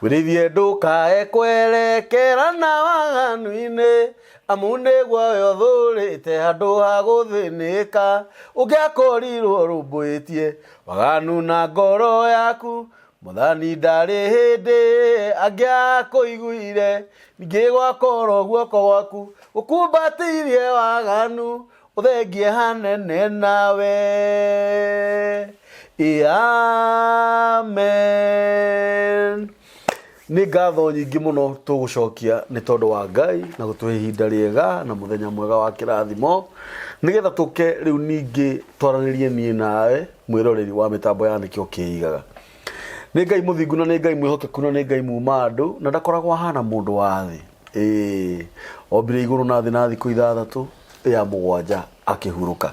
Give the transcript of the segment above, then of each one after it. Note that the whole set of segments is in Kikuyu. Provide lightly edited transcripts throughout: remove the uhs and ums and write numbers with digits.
Wĩrĩithie ndũkae kwerekera na waganu-inĩ, amu nĩguo we ũthũrĩte handũ ha gũthĩnĩka. Ũngĩakorirwo ũrũmbũĩtie waganu na ngoro yaku, Mwathani ndarĩ hĩndĩ angĩakũiguire. Ningĩ gwakorwo guoko gwaku gũkumbatĩirie waganu, ũthengie hanene nawe. Ĩ amen. Nĩ ngatho nyingĩ mũno tũgũcokia nĩ tondũ wa Ngai na gũtũhe ihinda rĩega na mũthenya mwega wa kĩrathimo, nĩgetha tũke rĩu ningĩ twaranĩrie niĩ nawe mwĩroreri wa mĩtambo ya Nĩkĩo Kĩigaga. Nĩ Ngai mũthingu na nĩ Ngai mwĩhokeku na nĩ Ngai muma andũ na ndakoragwo ahana mũndũ wa thĩ. Ĩĩ, ombire igũrũ na thĩ na thikũ ithathatũ, ya mũgwanja akĩhurũka.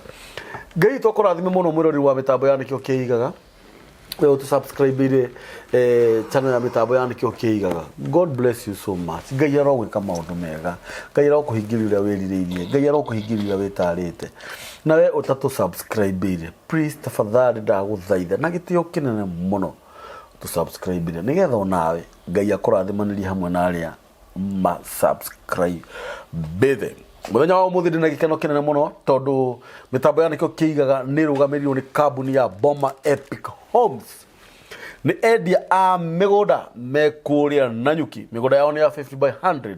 Ngai witũ akũrathime mũno mwĩroreri wa mĩtambo ya Nĩkĩo Kĩigaga. We ũtũ subscribe channel ya mĩtambo ya Nĩkĩo Kĩigaga. God bless you so much. Ngai arogwĩka maũndũ mega. Ngai arokũhingĩria ũrĩa wĩrirĩirie. Ngai arokũhingĩria ũrĩa wĩtarĩte. Na we ũtatũ subscribe please, tafadhali ndagũthaitha na gĩtĩo kĩnene mũno tũ subscribe nĩgetha onawe Ngai akũrathimanĩrie hamwe na arĩa ma subscribe mũthenya wa ũmũthĩ ndĩna gĩkeno kĩnene mũno tondũ mĩtambo ya Nĩkĩo Kĩigaga nĩ ĩrũgamĩrĩirwo nĩ kambuni ya Boma Epic Homes. Nĩ endia a mĩgũnda me kũrĩa Nanyuki. Mĩgũnda yao nĩ ya 50 by 100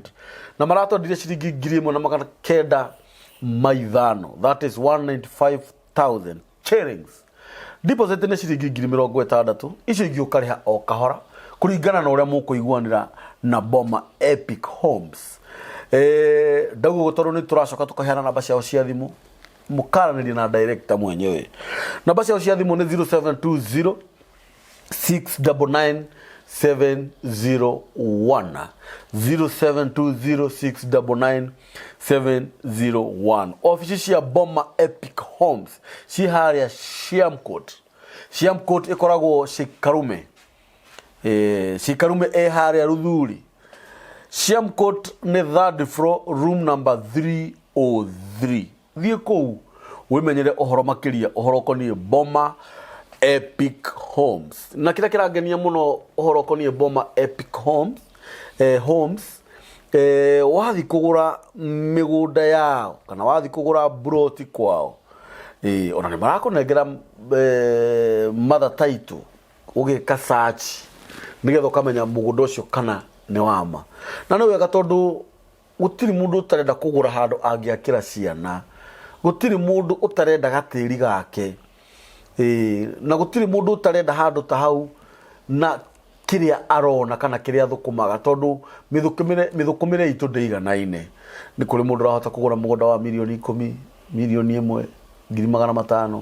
na maratwendirie ciringi 1905, that is 195,000 shillings. Deposit nĩ ciringi 60,000, icio ingĩ ũkarĩha o kahora kũringana na ũrĩa mũkũiguanĩra na Boma Epic Homes. Ndauga ũguo tondũ nĩ tũracoka tũkaheana namba ciao cia thimũ, mũkaranĩria na director mwenyewe. Namba ciao cia thimũ nĩ 0720 699 701, 0720 701. Obici cia Boma Epic Homes ci harĩa Shiamcourt. Shiamcourt ĩkoragwo Shikarume. Shikarume ĩ harĩa Ruthuri. Shiamcourt nĩ third floor, room number 303. Thiĩ kũu wĩmenyere ũhoro makĩria, ũhoro ũkoniĩ Boma Epic Homes. Na kĩrĩa kĩrangenia mũno ũhoro ũkoniĩ Boma Epic Homes, wathiĩ kũgũra mĩgũnda yao kana wathiĩ kũgũra mburoti kwao, ona nĩ marakũnengera mother title ũgĩka search nĩgetha ũkamenya mũgũnda ũcio kana nĩ wama. Na nĩ wega tondũ gũtirĩ mũndũ ũtarenda kũgũra handũ angĩakĩra ciana, gũtirĩ mũndũ ũtarenda gatĩri gake, na gũtirĩ mũndũ ũtarenda handũ ta hau na kĩrĩa arona kana kĩrĩa athũkũmaga, tondũ mĩthũkũmĩre itũ ndĩiganaine. Nĩ kũrĩ mũndũ ũrahota kũgũra mũgũnda wa mirioni 10, mirioni 1, 500,000,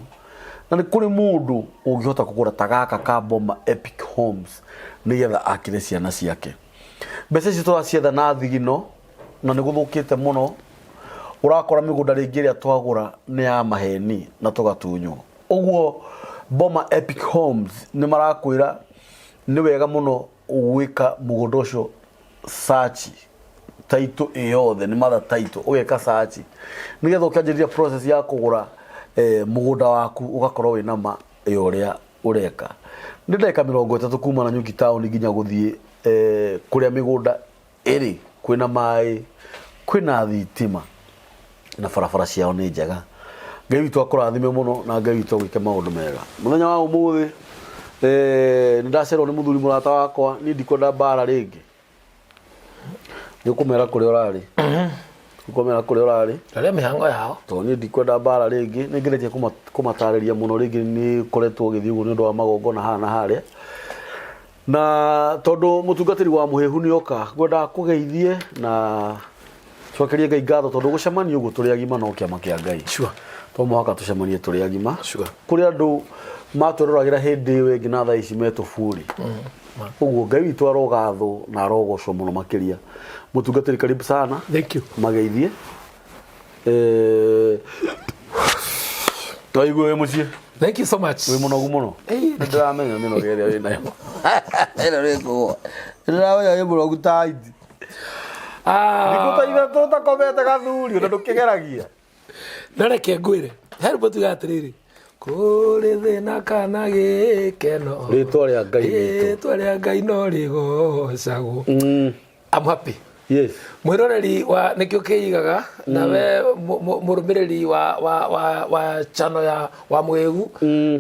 na nĩ kũrĩ mũndũ ũngĩhota kũgũra ta gaka ka Boma Epic Homes nĩgetha akĩre ciana ciake. Mbeca icio tũracietha na thigino na nĩ gũthũkĩte mũno, ũrakora mĩgũnda rĩngĩ ĩrĩa twagũra nĩ ya maheni na tũgatunywo. Ũguo Boma Epic Homes nĩ marakwĩra nĩ wega mũno gwĩka mũgũnda ũcio search, title ĩ yothe nĩ mother title, ũgeka search nĩgetha ũkĩanjĩrĩria process ya kũgũra mũgũnda waku ũgakorwo wĩna ma ya ũrĩa ũreka. Nĩ ndagĩka 30 kuma Nanyuki taũni nginya gũthiĩ kũrĩa mĩgũnda ĩrĩ, kwĩna maĩ, kwĩna thitima na barabara ciao nĩ njega. Ngai witũ akũrathime mũno na Ngai witũ agwĩke maũndũ mega. Mũthenya wa ũmũthĩ nĩ ndacerwo nĩ mũthuri mũrata wakwa, niĩ ndikwenda mbara rĩngĩ. Nĩ ũkũmera kũrĩa ũrarĩ. Ũkũmera kũrĩa ũrarĩ. Arĩa mĩhango yao. Tondũ niĩ ndikwenda mbara rĩngĩ, nĩ ngeretie kũmatarĩria mũno rĩngĩ nĩ koretwo ũgĩthiĩ ũguo nĩ ũndũ wa magongona haha na harĩa. Na tondũ mũtungatĩri wa mũhĩhu nĩ oka, ngwendaga kũgeithie na cokerie Ngai ngatho tondũ gũcemania ũguo tũrĩ agima no kĩama kĩa Ngai. To mũhaka tũcemanie tũrĩ agima. Kũrĩ andũ matwĩroragĩra hĩndĩ ĩyo ĩngĩ na thaa ici me tũburi. Ũguo Ngai witũ arogathwo na arogocwo mũno makĩria. Mũtungatĩri, karibu sana. Thank you. Mageithie. Twaigua wĩ mũciĩ. Thank you so much. Wĩ mũnogu mũno. Nĩndĩramenya mĩnoga ĩrĩa wĩ nayo. Ĩno nĩ kũgwa. Nĩndĩramenya wĩ mũnogu ta iti. Thikũ ta 3 ũtakomete gathuri ona ndũkĩgeragia. Na reke ngwĩre, he rwĩmbo tugaga atĩrĩrĩ, Kũrĩ thĩna kana gĩkeno, Rĩtwa rĩa Ngai witũ. Rĩtwa rĩa Ngai no rĩgocagwo. I'm happy. Yes. Mwiroreri wa nikio kiigaga nawe mũrũmĩrĩri wa channel ya wa Mwĩgu,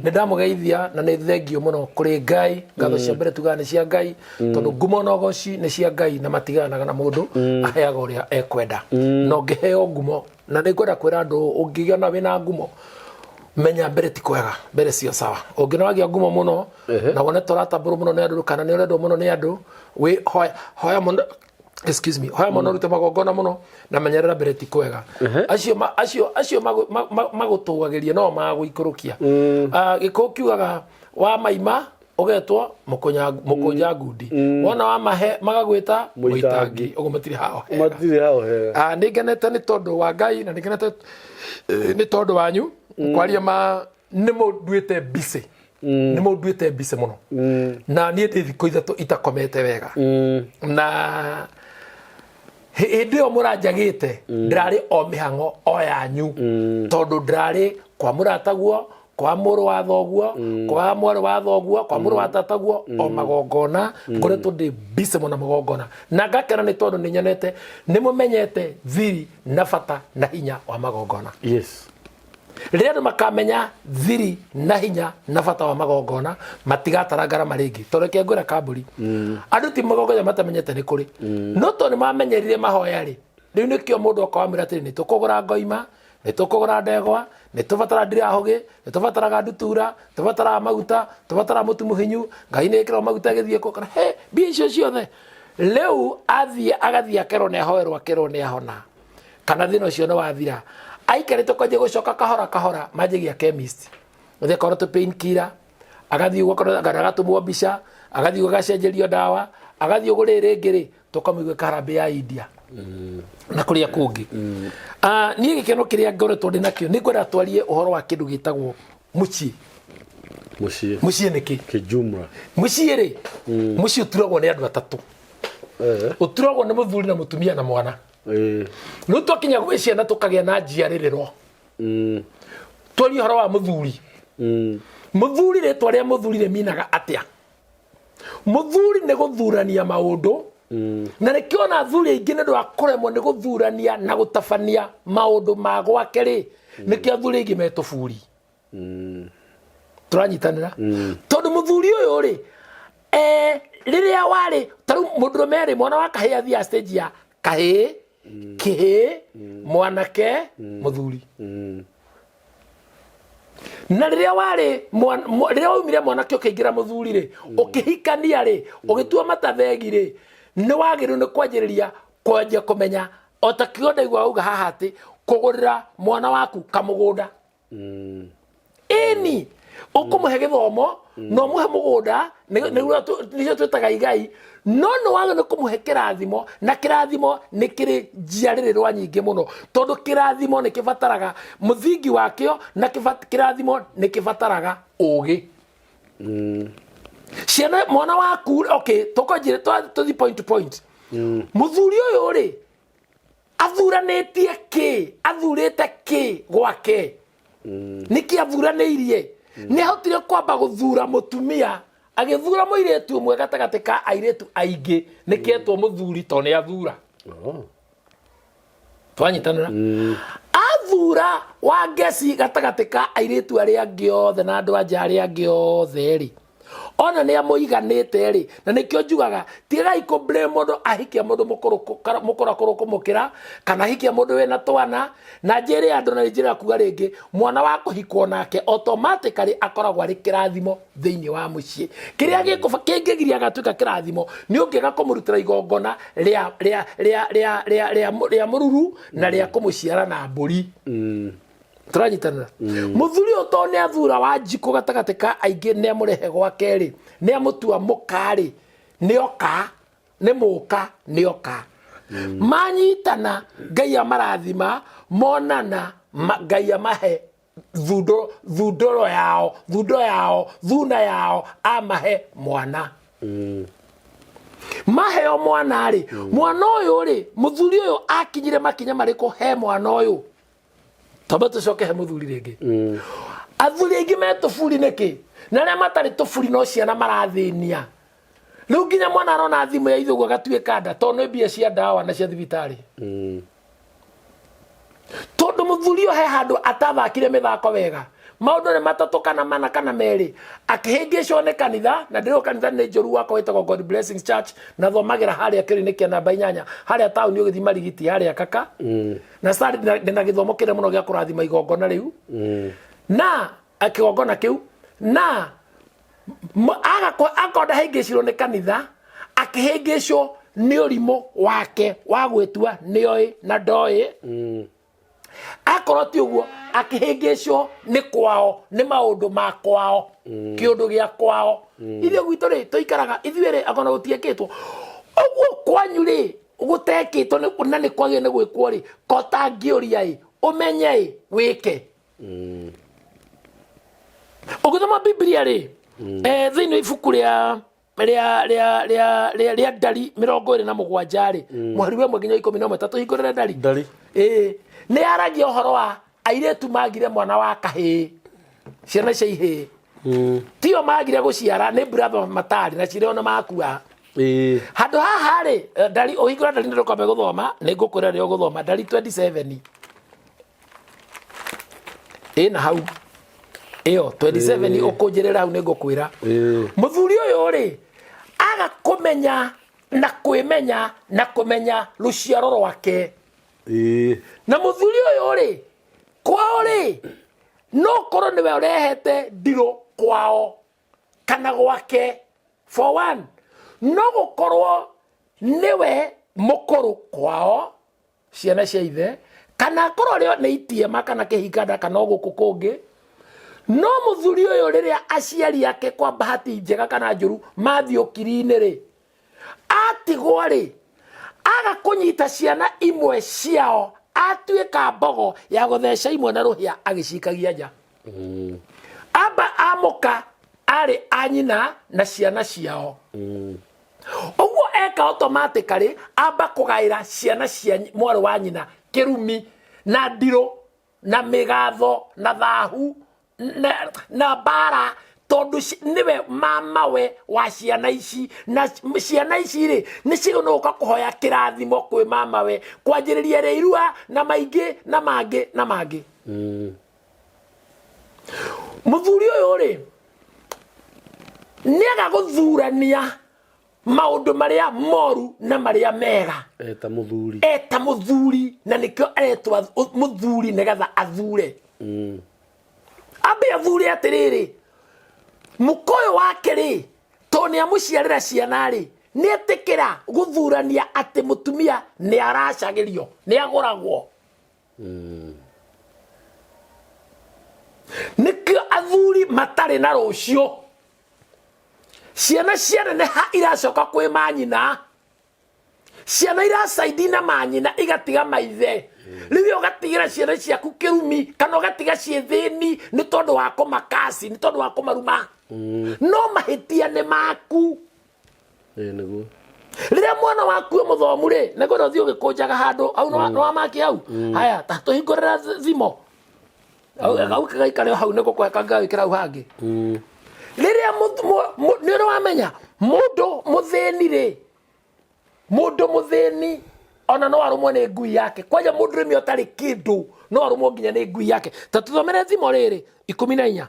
nĩ ndamũgeithia na nĩ thengio mũno kũrĩ Ngai. Ngatho cia mbere tugaga nĩ cia Ngai, tondũ ngumo na ũgoci nĩ cia Ngai na matiganaga na mũndũ, aheaga ũrĩa ekwenda. Na ũngĩheo ngumo, na nĩ ngwenda kwĩra andũ, ũngĩgĩa wĩna ngumo, menya mbere ti kwega, mbere sio sawa. Ũngĩona wagĩa ngumo mũno na wone tũratambũrwo mũno nĩ andũ kana nĩ ũrendwo mũno nĩ andũ, wĩ hoya, hoya mũno, excuse me, hoya mũno, rute magongona mũno na menyerera, mbere ti kwega. Acio magũtũgagĩria no magũikũrũkia. Ah, gĩkũyũ kiugaga wa maima ũgetwo mũkũnja ngundi, wona wa mahe magagwĩta mũitangi. Ũguo matirĩ hao hega. Matirĩ hao hega. Ah, nĩ ngenete nĩ tondũ wa Ngai na nĩ ngenete nĩ tondũ wanyu. Kwaria ma nĩ mũnduĩte busy, nĩ mũnduĩte busy mũno, na niĩ ndĩ thikũ 3 itakomete wega. Na hĩndĩ ĩyo mũranjagĩte ndĩrarĩ o mĩhang'o o yanyu, tondũ ndĩrarĩ kwa mũrataguo, kwa mũrũ wa thoguo, kwa mwarĩ wa thoguo, kwa mũrũ wa tataguo, o magongona. Ngoretwo ndĩ busy mũno magongona, na ngakena nĩ tondũ nĩ nyonete nĩ mũmenyete thiri na bata na hinya wa magongona. Rĩrĩa andũ makamenya thiri na hinya na bata wa magongona, matigatara ngarama rĩngĩ, tondũ reke ngwĩra kambũri, andũ ti magongona matamenyete nĩ kũrĩ, no tondũ nĩ mamenyerire mahoya rĩ, rĩu nĩkĩo mũndũ oka wamwĩra atĩrĩ, nĩ tũkũgũra ngoima, nĩ tũkũgũra ndegwa, nĩ tũbatara ndirahũgĩ, nĩ tũbataraga ndutura, tũbataraga maguta, tũbataraga mũtu mũhinyu, ngai nĩ ĩkĩrwo maguta ĩgĩthiĩ kũ kana he mbia icio ciothe. Rĩu athiĩ agathiĩ akerwo nĩ ahoerwo, akerwo nĩ ahona kana thĩna ũcio nĩ wathira, aikarĩte kwanjia gũcoka kahora kahora, manjagia chemist ũthiĩ akorwo tũ pain killer, agathiĩ ũguo kana agatũmwo mbica, agathiĩ ũguo agacenjerio ndawa, agathiĩ ũguo. Rĩrĩ rĩngĩ rĩ tũkamũigua karambĩ ya India na kũrĩa kũngĩ. Ah, niĩ gĩkeno kĩrĩa ngoretwo ndĩ nakĩo, nĩ ngwenda twarie ũhoro wa kĩndũ gĩtagwo mũciĩ. Mũciĩ. Mũciĩ nĩ kĩ? Kijumla. Mũciĩ rĩ, mũciĩ ũturagwo nĩ andũ atatũ. Ũturagwo nĩ mũthuri na mũtumia na mwana. Rĩu twakinya gwĩ ciana, tũkagĩa na njiarĩrĩro. Twarie ũhoro wa mũthuri. Mũthuri, rĩtwa rĩa mũthuri rĩminaga atĩa? Mũthuri nĩ gũthurania maũndũ, na nĩkĩo ona athuri aingĩ nĩ ũndũ wa kũremwo nĩ gũthurania na gũtabania maũndũ ma gwake rĩ, nĩkĩo athuri aingĩ metũburi. Tũranyitanĩra? Tondũ mũthuri ũyũ rĩ, rĩrĩa warĩ tarĩu mũndũrũme rĩ, mwana wa kahĩĩ athiaga stage ya kahĩĩ, kĩhĩĩ, mwanake, mũthuri. Na rĩrĩa warĩ rĩrĩa waumire mwanake ũkĩingĩra mũthuri rĩ, ũkĩhikania rĩ, ũgĩtua matathegi rĩ, nĩ wagĩrĩirwo nĩ kwanjĩrĩria kwanjia kũmenya o ta kĩo ndaigua wauga haha atĩ kũgũrĩra mwana waku kamũgũnda. Ĩni ũkũmũhe gĩthomo na ũmũhe mũgũnda, nĩcio twĩtaga igai, no nĩ wagĩrĩirwo nĩ kũmũhe kĩrathimo, na kĩrathimo nĩ kĩrĩ njiarĩrĩrwa nyingĩ mũno, tondũ kĩrathimo nĩ kĩbataraga mũthingi wakĩo, na kĩrathimo nĩ kĩbataraga ũgĩ. Ciana, mwana waku, okay, tũkwanjire tũthi point to point. Mũthuri ũyũ rĩ, athuranĩtie kĩ? Athurĩte kĩ gwake? Nĩkĩ athuranĩirie? Nĩ ahotire kwamba gũthura mũtumia, agĩthura mũirĩtu ũmwe gatagatĩ ka airĩtu aingĩ, nĩkĩetwo mũthuri to nĩ athura. Oh. Twanyitanĩra? Athura wa ngeci gatagatĩ ka airĩtu arĩa angĩ othe na andũ anja arĩa angĩ othe rĩ, ona nĩ amũiganĩte rĩ. Na nĩkĩo njugaga tigai kũ blame mũndũ ahikia mũndũ mũkũrakũrũ kũmũkĩra, kana ahikia mũndũ wĩna twana. Na njĩre andũ, na njĩra kuga rĩngĩ, mwana wa kũhikwo nake automatically akoragwo arĩ kĩrathimo thĩinĩ wa mũciĩ. Kĩrĩa kĩngĩgiria agatuĩka kĩrathimo nĩ ũngĩaga kũmũrutĩra igongona rĩa mũruru na rĩa kũmũciara na mbũri. Tũranyitanĩra? Mũthuri ũyũ tondũ nĩ athura wa njikũ gatagatĩ ka aingĩ, nĩ amũrehe gwake rĩ, nĩ amũtua mũka rĩ, nĩ oka, nĩ mũka, nĩ oka. Manyitana, Ngai amarathima, monana, Ngai amahe thundo, thundoro yao, thundo yao, thuna yao, amahe mwana. Maheo mwana rĩ, mwana ũyũ rĩ, mũthuri ũyũ akinyire makinya marĩkũ he mwana ũyũ? Twambe tũcoke he mũthuri rĩngĩ. Athuri aingĩ me tũburi nĩkĩ? Na arĩa matarĩ tũburi no ciana marathĩnia. Rĩu nginya mwana arona thimũ ya ithe ũguo agatuĩka nda tondũ nĩ mbia cia ndawa na cia thibitarĩ. Tondũ mũthuri ũyũ he handũ atathakire mĩthako wega. Maũndũ nĩ matatũ kana mana kana merĩ. Akĩhĩngĩcwo nĩ kanitha, na ndĩrĩ kanitha nĩ njũru wakwa wĩtagwo God Blessings Church, na thomagĩra harĩa kĩrĩnĩ kĩa namba 8, harĩa taũni ũgĩthiĩ Marigiti, harĩa Kaka. Na sari ndĩna gĩthomo kĩnene mũno gĩa kũrathima igongona rĩu. Na kĩgongona kĩu, na akorwo ndahĩngĩcirwo nĩ kanitha, akĩhĩngĩcwo nĩ ũrimũ wake wa gwĩtua nĩoĩ na ndoĩ. Akorwo ti ũguo, akĩhĩngĩcwo nĩ kwao, nĩ maũndũ ma kwao, kĩũndũ gĩa kwao. Ithuĩ gwitũ rĩ, tũikaraga ithuĩ rĩ, akorwo gũtiĩkĩtwo ũguo kwanyu rĩ, gũtekĩtwo na nĩ kwagĩrĩire nĩ gwĩkwo rĩ, ko ũtangĩũria ĩ, ũmenye ĩ, wĩke. Ũgĩthoma Biblia rĩ, thĩinĩ wa ibuku rĩa Ndari 27 rĩ, mũhari wa 1 nginya 11, ta tũhingũrĩre Ndari. Ndari. Ĩĩ, nĩ yaragia ũhoro wa airĩtu magire mwana wa kahĩĩ, ciana cia ihĩĩ. Tio magire gũciara, nĩ brother matarĩ na cirĩ ona makua. Handũ haha rĩ, Ndari, ũhingũra Ndari nĩ ndũkwambe gũthoma, nĩ ngũkwĩra rĩrĩa ũgũthoma Ndari 27. Ĩna hau ĩyo 27 ũkũnjĩrĩra hau nĩ ngũkwĩra. Mũthuri ũyũ rĩ, aga kũmenya na kwĩmenya na kũmenya rũciaro rwake. Na mũthuri ũyũ rĩ, kwao rĩ, no korwo nĩwe ũrehete ndirũ kwao kana gwake. For one, no gũkorwo nĩwe mũkũrũ kwao, ciana cia ithe, kana akorwo rĩo nĩ itiema kana kĩhinganda kana o gũkũ kũngĩ. No mũthuri ũyũ rĩrĩa aciari ake kwa bahati njega kana njũru mathiĩ ũkiri-inĩ rĩ, atigwo rĩ, aga kũnyita ciana imwe ciao, atuĩka mbogo ya gũtheca imwe na rũhĩa agĩcikagia nja. Amba amũka arĩ a nyina na ciana ciao. Ũguo eka automatically amba kũgaĩra ciana cia mwarĩ wa nyina kĩrumi na ndirũ na mĩgatho na thahu na mbara, tondũ nĩwe mamawe wa ciana ici, na ciana ici rĩ nĩ cigũka kũhoya kĩrathimo kwĩ mamawe, kwanjĩrĩria rĩa irua na maingĩ na mangĩ na mangĩ. Mũthuri ũyũ rĩ, nĩaga gũthurania maũndũ marĩa moru na marĩa mega. Eta mũthuri. Eta mũthuri, na nĩkĩo aretwo mũthuri nĩgetha athure. Ambe athure atĩrĩrĩ, mũka ũyũ wake rĩ, tondũ nĩ amũciarĩra ciana rĩ, nĩ etĩkĩra gũthurania atĩ mũtumia nĩ aracagĩrio, nĩ agũragwo. Nĩkĩo athuri matarĩ na rũciũ. Ciana cianeneha iracoka kwĩ manyina, ciana iracaidi na manyina igatiga maithe. Rĩu ũgatigĩra ciana ciaku kĩrumi kana ũgatiga ciĩ thĩni nĩ tondũ wa kũmakasi, nĩ tondũ wa kũmaruma. No mahĩtia nĩ maku. Nĩguo. Rĩrĩa mwana waku e mũthomu rĩ, nĩ kwenda ũthiĩ ũgĩkũnjaga handũ hau nĩ wamaki hau. Haya, ta tũhingũrĩra thimo. Hau gaikare hau nĩ gũkũhe kangĩ gagĩkĩra hau hangĩ. Rĩrĩa nĩ ũrĩ wamenya mũndũ mũthĩni rĩ, mũndũ mũthĩni ona no arũmwo nĩ ngui yake. Kwanja mũndũ rĩmwe ũtarĩ kĩndũ no arũmwo nginya nĩ ngui yake. Ta tũthomere thimo rĩrĩ 14.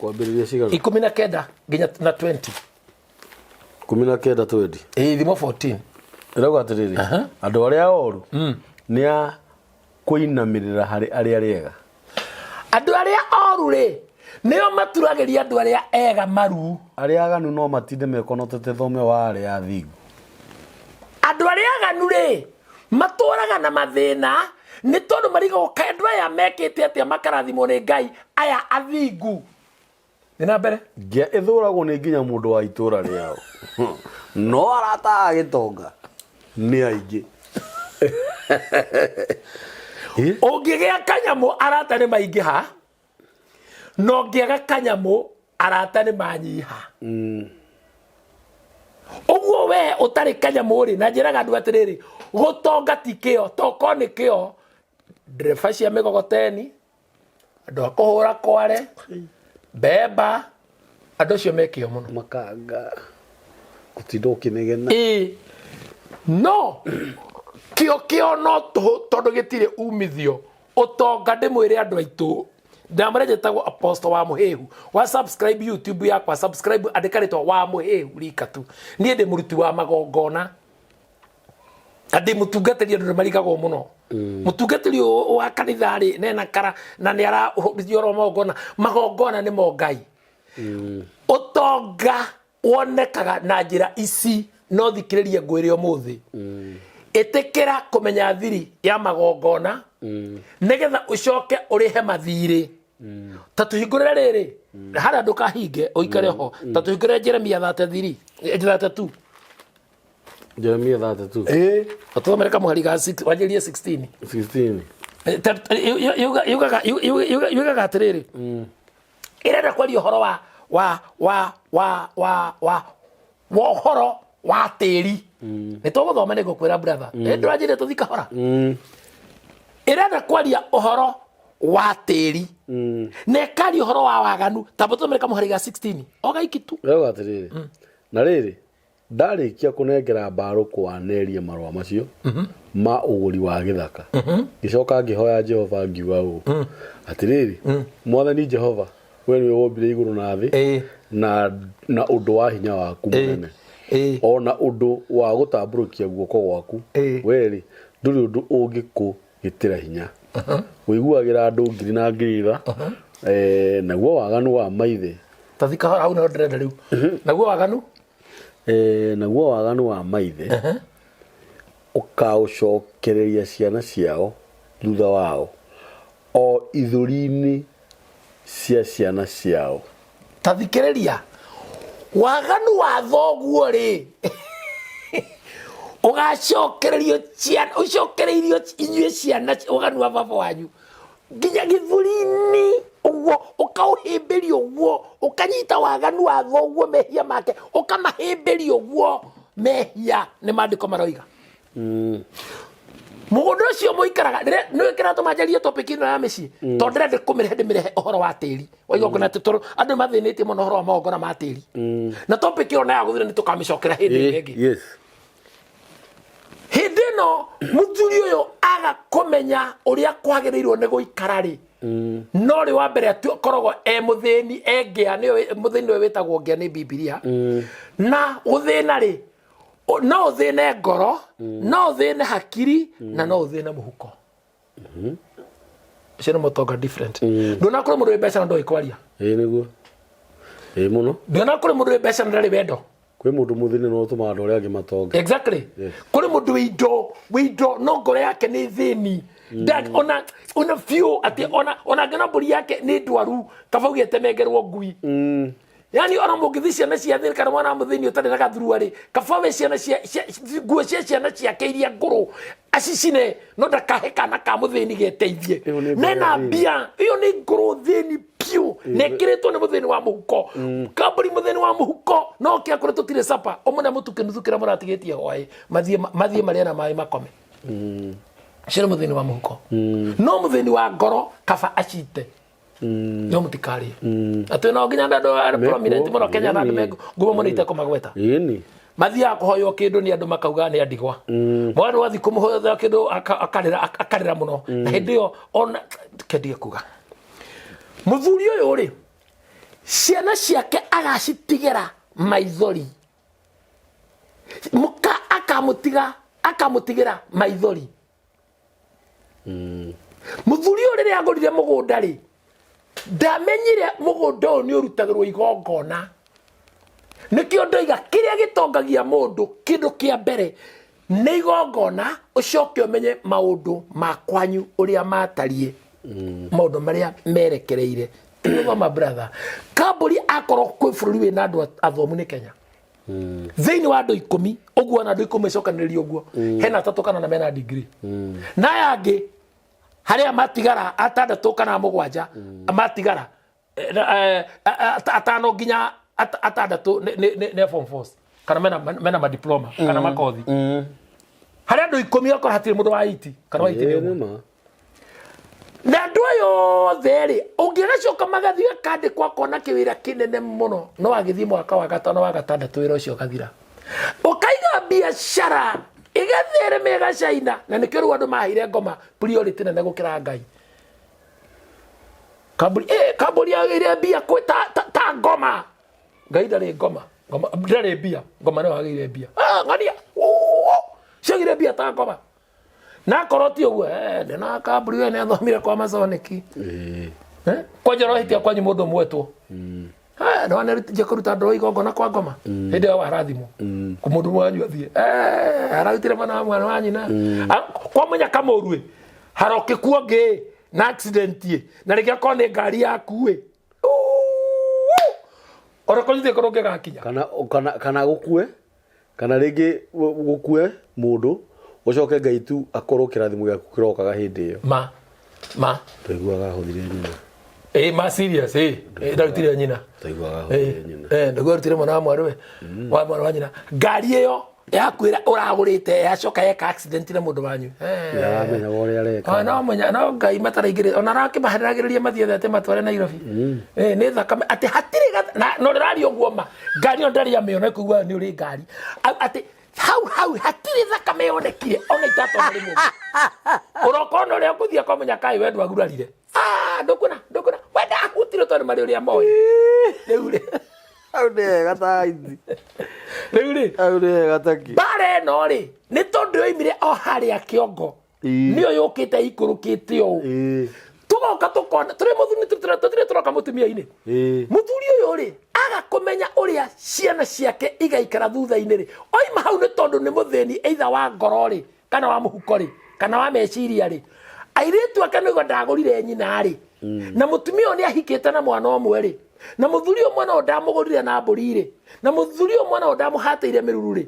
Kwambĩrĩria cigana? 19 nginya na 20. 19 20. Ĩĩ, thimo 14. Ĩrauga atĩrĩrĩ, andũ arĩa oru nĩ a kũinamĩrĩra harĩ arĩa rĩega. Andũ arĩa oru rĩ, nĩo maturagĩria andũ arĩa ega maru. Arĩa aganu no matinde mekonotete thome wa arĩa athingu. Andũ arĩa aganu rĩ, matũraga na mathĩna nĩ tondũ marigagwo kaĩ andũ aya mekĩte atĩa makarathimwo nĩ Ngai, aya athingu. Nĩ na mbere. Ngĩa ĩthũragwo nĩ nginya mũndũ wa itũra rĩao. No arata a gĩtonga nĩ aingĩ. Ũngĩgĩa kanyamũ arata nĩ maingĩha, na ũngĩaga kanyamũ arata nĩ manyiha. Ũguo we ũtarĩ kanyamũ rĩ, na njĩraga andũ atĩrĩrĩ, gũtonga ti kĩo, toko nĩ kĩo. Ndereba cia mĩgogoteni, Andũ a kũhũra kware, mbemba, andũ acio me kĩo mũno. Makanga gũtinda ũkĩnegena. Ĩĩ, no kĩo kĩo no tũhũ tondũ gĩtirĩ umithio. Ũtonga, ndĩmwĩre andũ aitũ, ndamwĩra njĩtagwo Apostle wa Mũhĩhu. Wa subscribe YouTube yakwa, subscribe, andĩka rĩtwa wa Mũhĩhu rika tu. Niĩ ndĩ mũruti wa magongona na ndĩ mũtungatĩri. Andũ nĩ marigagwo mũno, mũtungatĩri ũyũ wa kanitha rĩ nena kara na nĩ arahũthia ũhoro wa magongona. Magongona nĩmo Ngai. Ũtonga wonekaga na njĩra ici, no thikĩrĩrie ngwĩre ũmũthĩ. Ĩtĩkĩra kũmenya thiri ya magongona nĩgetha ũcoke ũrĩhe mathirĩ. Ta tũhingũrĩre rĩrĩ harĩa, ndũkahinge, ũikare ho. Ta tũhingũrĩre Jeremia 33, 32. Jeremia 32. Ĩĩ, tũthomere kamũhari ga 6, wanjĩrĩrie 16. 16. Yugaga atĩrĩrĩ, ĩrenda kwaria ũhoro wa wa wa wa wa wa wa ũhoro wa tĩri. Nĩ tũgũthoma, nĩ ngũkwĩra, brother, ndũranjĩrire tũthi kahora. Ĩrenda kwaria ũhoro wa tĩri na ĩkaria ũhoro wa waganu. Tamba tũthomere kamũhari ga 16 o gaiki tu. Rauga atĩrĩrĩ, na rĩrĩ, ndarĩkia kũnengera Baruku wa Neria marũa macio ma ũgũri wa gĩthaka, ngĩcoka ngĩhoya Jehova ngiuga ũũ, atĩrĩrĩ, Mwathani Jehova, we nĩwe wombire igũrũ na thĩ na ũndũ wa hinya waku mũnene o na ũndũ wa gũtambũrũkia guoko gwaku. We-rĩ, ndũrĩ ũndũ ũngĩkũgĩtĩra hinya. Ũiguagĩra andũ ngiri na ngiri tha, naguo waganu wa maithe Tathi kahora, hau nĩho ndĩrenda rĩu. Naguo waganu Naguo waganu wa maithe ũkaũcokereria ciana ciao thutha wao, o ithũri-inĩ cia ciana ciao. Ta thikĩrĩria, waganu wa thoguo rĩ, ũgacokererio ciana, ũcokereirio inyuĩ ciana, waganu wa baba wanyu nginya gĩthũri-inĩ ũguo, ũkaũhĩmbĩria ũguo, ũkanyita waganu wa thoguo, mehia make ũkamahĩmbĩria ũguo. Mehia nĩ maandĩko maroiga. Mũgũnda ũcio mũikaraga nĩ kĩratũma njarie topic ĩno ya mĩciĩ, tondũ ndĩrenda kũmĩrehe, ndĩmĩrehe ũhoro wa tĩri wa igongona, atĩ tondũ andũ nĩ mathĩnĩtie mũno ũhoro wa magongona ma tĩri, na topic ĩyo nayo gũthira nĩ tũkamĩcokera hĩndĩ ĩrĩa ĩngĩ. Hĩndĩ ĩno mũthuri ũyũ aga kũmenya ũrĩa kwagĩrĩirwo nĩ gũikara rĩ, no rĩ wa mbere akoragwo e mũthĩni, e ngĩa, nĩwe mũthĩni, nĩwe wĩtagwo ngĩa nĩ Bibilia. Na gũthĩna rĩ, no ũthĩne ngoro, no ũthĩne hakiri, na no ũthĩne mũhuko. Ũcio nĩ mũtonga different. Nduona kũrĩ mũndũ wĩ mbeca na ndoĩ kwaria? Ĩĩ nĩguo, ĩĩ mũno. Nduona kũrĩ mũndũ wĩ mbeca na ndarĩ wendo? Kwĩ mũndũ mũthĩni no ũtũmaga andũ arĩa angĩ matonge. Exactly. Kũrĩ mũndũ wĩ indo, wĩ indo, no ngoro yake nĩ thĩni. Ona biũ atĩ ona angĩona mbũri yake nĩ ndwaru, kaba uge ĩtemengerwo ngui. Yani ona mũngĩthi ciana cia thĩni kana mwana wa mũthĩni ũtarĩ na gathurua rĩ, kaba we ciana cia nguo cia ciana ciake iria ngũrũ acicine, no ndakahe kana ka mũthĩni geteithie. Ĩyo nĩ ngoro Nena thĩni. mbia ĩyo nĩ ngũrũ thĩni biũ na ĩkĩrĩtwo nĩ mũthĩni wa mũhuko. Kambũri mũthĩni wa mũhuko no kĩa kũrĩ tũtirĩ capa ũmũne mũtu kĩnuthu kĩrĩa mũratigĩtie hwaĩ, mathiĩ marĩe na maĩ makome. Ũcio nĩ mũthĩni wa mũhuko. No mũthĩni wa ngoro kaba acite, no mũtikarĩe atĩ no nginya andũ arĩa prominent mũno Kenya na andũ me ngumo mũno itekũmagweta Ĩni. Mathiaga kũhoywo kĩndũ nĩ andũ makauga nĩ andigwa. Mwana wathiĩ kũmũhoya kĩndũ akarĩra, akarĩra mũno, na hĩndĩ ĩyo ona kendige kuga mũthuri ũyũ rĩ, ciana ciake agacitigĩra maithori, mũka akamũtiga, akamũtigĩra maithori. Mũthuri ũyũ rĩrĩa agũrire mũgũnda rĩ, ndamenyire mũgũnda ũyũ nĩ ũrutagĩrwo igongona. Nĩkĩo ndoiga kĩrĩa gĩtongagia mũndũ, kĩndũ kĩa mbere nĩ igongona, ũcoke ũmenye maũndũ ma kwanyu ũrĩa matariĩ, maũndũ marĩa merekereire. Tũgũthoma, brother, kambũri akorwo kwĩ bũrũri wĩna andũ athomu nĩ Kenya. Thĩinĩ wa andũ 10 ũguo, ona andũ 10 ĩcokanĩrĩrio ũguo, hena atatũ kana na mena degree, na aya angĩ harĩa matigara atandatũ kana mũgwanja matigara, atano nginya atandatũ nĩ form fours kana mena madiploma kana makothi. Harĩa andũ 10 okorwo hatirĩ mũndũ wa IT kana wa IT nĩ Ĩĩ ũmwe. Nĩ ma. Na andũ Andũ aya othe rĩ, ũngĩgacoka magathiĩ gakandĩkwo akona kĩwĩra kĩnene mũno, no agĩthiĩ mwaka wa gatano wa gatandatũ wĩra ũcio ũgathira. Ũkaiga biacara ĩgatherema ĩgacaina, na nĩkĩo rĩu andũ maheire ngoma priority nene gũkĩra Ngai. Kambuni kambuni yagĩire mbia kwĩ ta ngoma. Ngai ndarĩ ngoma, ngoma ndarĩ mbia, ngoma nĩyo yagĩire mbia. Ah, ng'ania, ciagĩire mbia ta ngoma. Na akorwo ti ũguo, ndĩna kambuni we nĩathomire kwa Masoniki. Kwanja ũrohĩtia kwanyu mũndũ mwetwo. Nĩwanĩrutithia kũruta andũ igongona kwa ngoma. Hĩndĩ ĩyo warathimwo. Mũndũ wanyu athiĩ. Ararutire mwana wa mwana wa nyina. Kwa mũnya kamũru ĩ. Harokĩkuo ngĩ na accident ĩ. Na rĩngĩ akorwo nĩ ngari yaku ĩ. Ona korwo ithuĩ korwo ũngĩgakinya. Kana gũkue, kana rĩngĩ gũkue mũndũ, ũcoke Ngai tu akorwo kĩrathimo gĩaku kĩrokaga hĩndĩ ĩyo. Ma. Ma. Twaiguaga ahũthire nyina. Ma serious, ndarutire nyina. Twaiguaga ahũthire nyina. Nĩguo arutire mwana wa mwarĩwe. Wa mwana wa nyina. Ngari ĩyo yaku ĩrĩa ũragũrĩte yacoka yeka accident na mũndũ wanyu. Nĩaramenyaga ũrĩa areka. No menya, no Ngai mataraingĩrĩra, ona arakĩmaheragĩrĩria mathiĩ othe atĩ matware Nairobi. Nĩ thakame atĩ hatirĩ na no ndĩraria ũguo ma. Ngari ĩyo ndarĩ amĩona ĩkũigua nĩ ũrĩ ngari. Atĩ hau hau hatirĩ thakame yonekire ona itatona rĩmwe. Ũroka ona ũrĩa ũkũthiĩ akamenya kaĩ we ndwagurarire. Ndũkuona, ndũkuona. We ndahutire tondũ marĩ ũrĩa moĩ. Rĩu rĩ. Hau nĩ hega ta ithi. Rĩu rĩ. Hau nĩ hega ta kĩ. Mbara ĩno rĩ, nĩ tondũ yoimire o harĩa kĩongo. Nĩyo yũkĩte ikũrũkĩte ũũ. Tũgoka tũkona, tũrĩ mũthuri, tũtirĩ tũroka mũtumia-inĩ. Mũthuri ũyũ rĩ, aga kũmenya ũrĩa ciana ciake igaikara thutha-inĩ rĩ, oima hau nĩ tondũ nĩ mũthĩni either wa ngoro rĩ, kana wa mũhuko rĩ, kana wa meciria rĩ, airĩtu ake nĩguo ndagũrire nyina rĩ, na mũtumia ũyũ nĩ ahikĩte na mwana ũmwe rĩ, na mũthuri ũyũ mwana ũyũ ndamũgũrire na mbũri rĩ, na mũthuri ũyũ mwana ũyũ ndamũhatĩire mĩruru rĩ,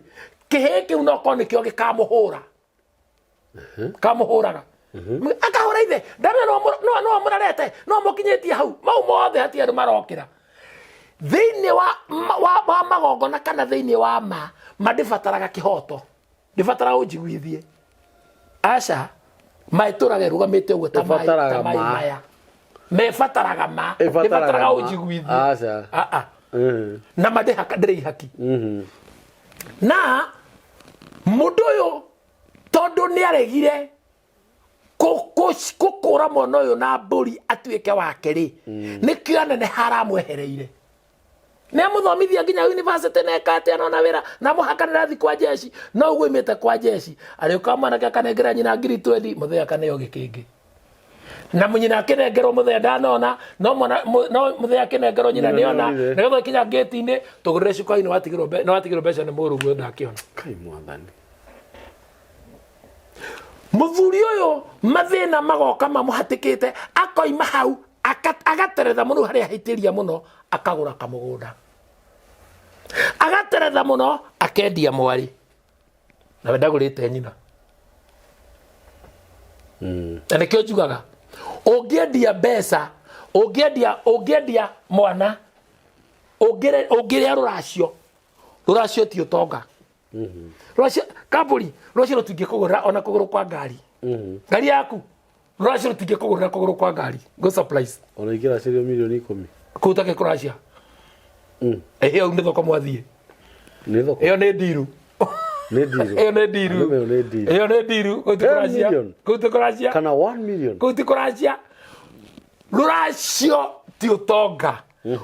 kĩhĩĩ kĩu no korwo nĩkĩo gĩkamũhũra. Kamũhũraga. Akahũra ithe, ndamenya no amũrarete, no amũkinyĩtie hau, mau mothe hatirĩ andũ marokĩra. Thĩinĩ wa magongona kana thĩinĩ wa ma ndĩbataraga kĩhoto. Ndĩbataraga ũnjiguithie. Aca, maĩ tũraga ĩrũgamĩte ũguo ta maĩ, ta maĩ maya. Mebataraga ma. Ndĩbataraga ũnjiguithie. Aca. Na ma ndĩrĩ ihaki. Na mũndũ ũyũ tondũ nĩaregire kũkũra mwana ũyũ na mbũri atuĩke wake rĩ, nĩkĩo anene haramwehereire. Nĩ amũthomithia nginya university na eka atĩa nona wĩra na mũhaka nĩrathiĩ kwa jeshi, no ũguo imĩte kwa jeshi arĩũka mwanake akanengera nyina ngiri twendi, mũthee akaneo gĩkĩngĩ. Na nyina akĩnengerwo mũthee ndanona, no mwana, no mũthee akĩnengerwo nyina Nyina nĩona, nĩonire. nĩgetha kinya ngĩti-inĩ tũgũrĩre cukari nĩwatigĩrwo mbeca nĩ mũrũguo ndakĩona. Kai mwathani. Mũthuri ũyũ mathĩna magoka mamũhatĩkĩte, akoima hau agateretha mũno harĩa ahĩtĩria mũno, akagũra kamũgũnda. Agateretha mũno, akendia mwarĩ. Nawe ndagũrĩte nyina. Na nĩkĩo njugaga, ũngĩendia mbeca, ũngĩendia mwana, ũngĩrĩa rũracio, rũracio ti ũtonga. Rũracio, kambũri, rũracio rũtingĩkũgũrĩra ona kũgũrũ kwa ngari. Ngari yaku, rũracio rũtingĩkũgũrĩra kũgũrũ kwa ngari. Go surprise. Ona ingĩracĩrio mirioni ikũmi. Kũu take kũracia. Ĩyo nĩ thoko mwathiĩ. Nĩ thoko. Ĩyo nĩ ndiru. Nĩ ndiru. Ĩyo nĩ ndiru. Nĩ ĩyo nĩ ndiru. Ĩyo nĩ ndiru. Kũu ti Ten kũracia. million. Kũu ti kũracia. Kana 1 million. Kũu ti kũracia. Rũracio ti ũtonga.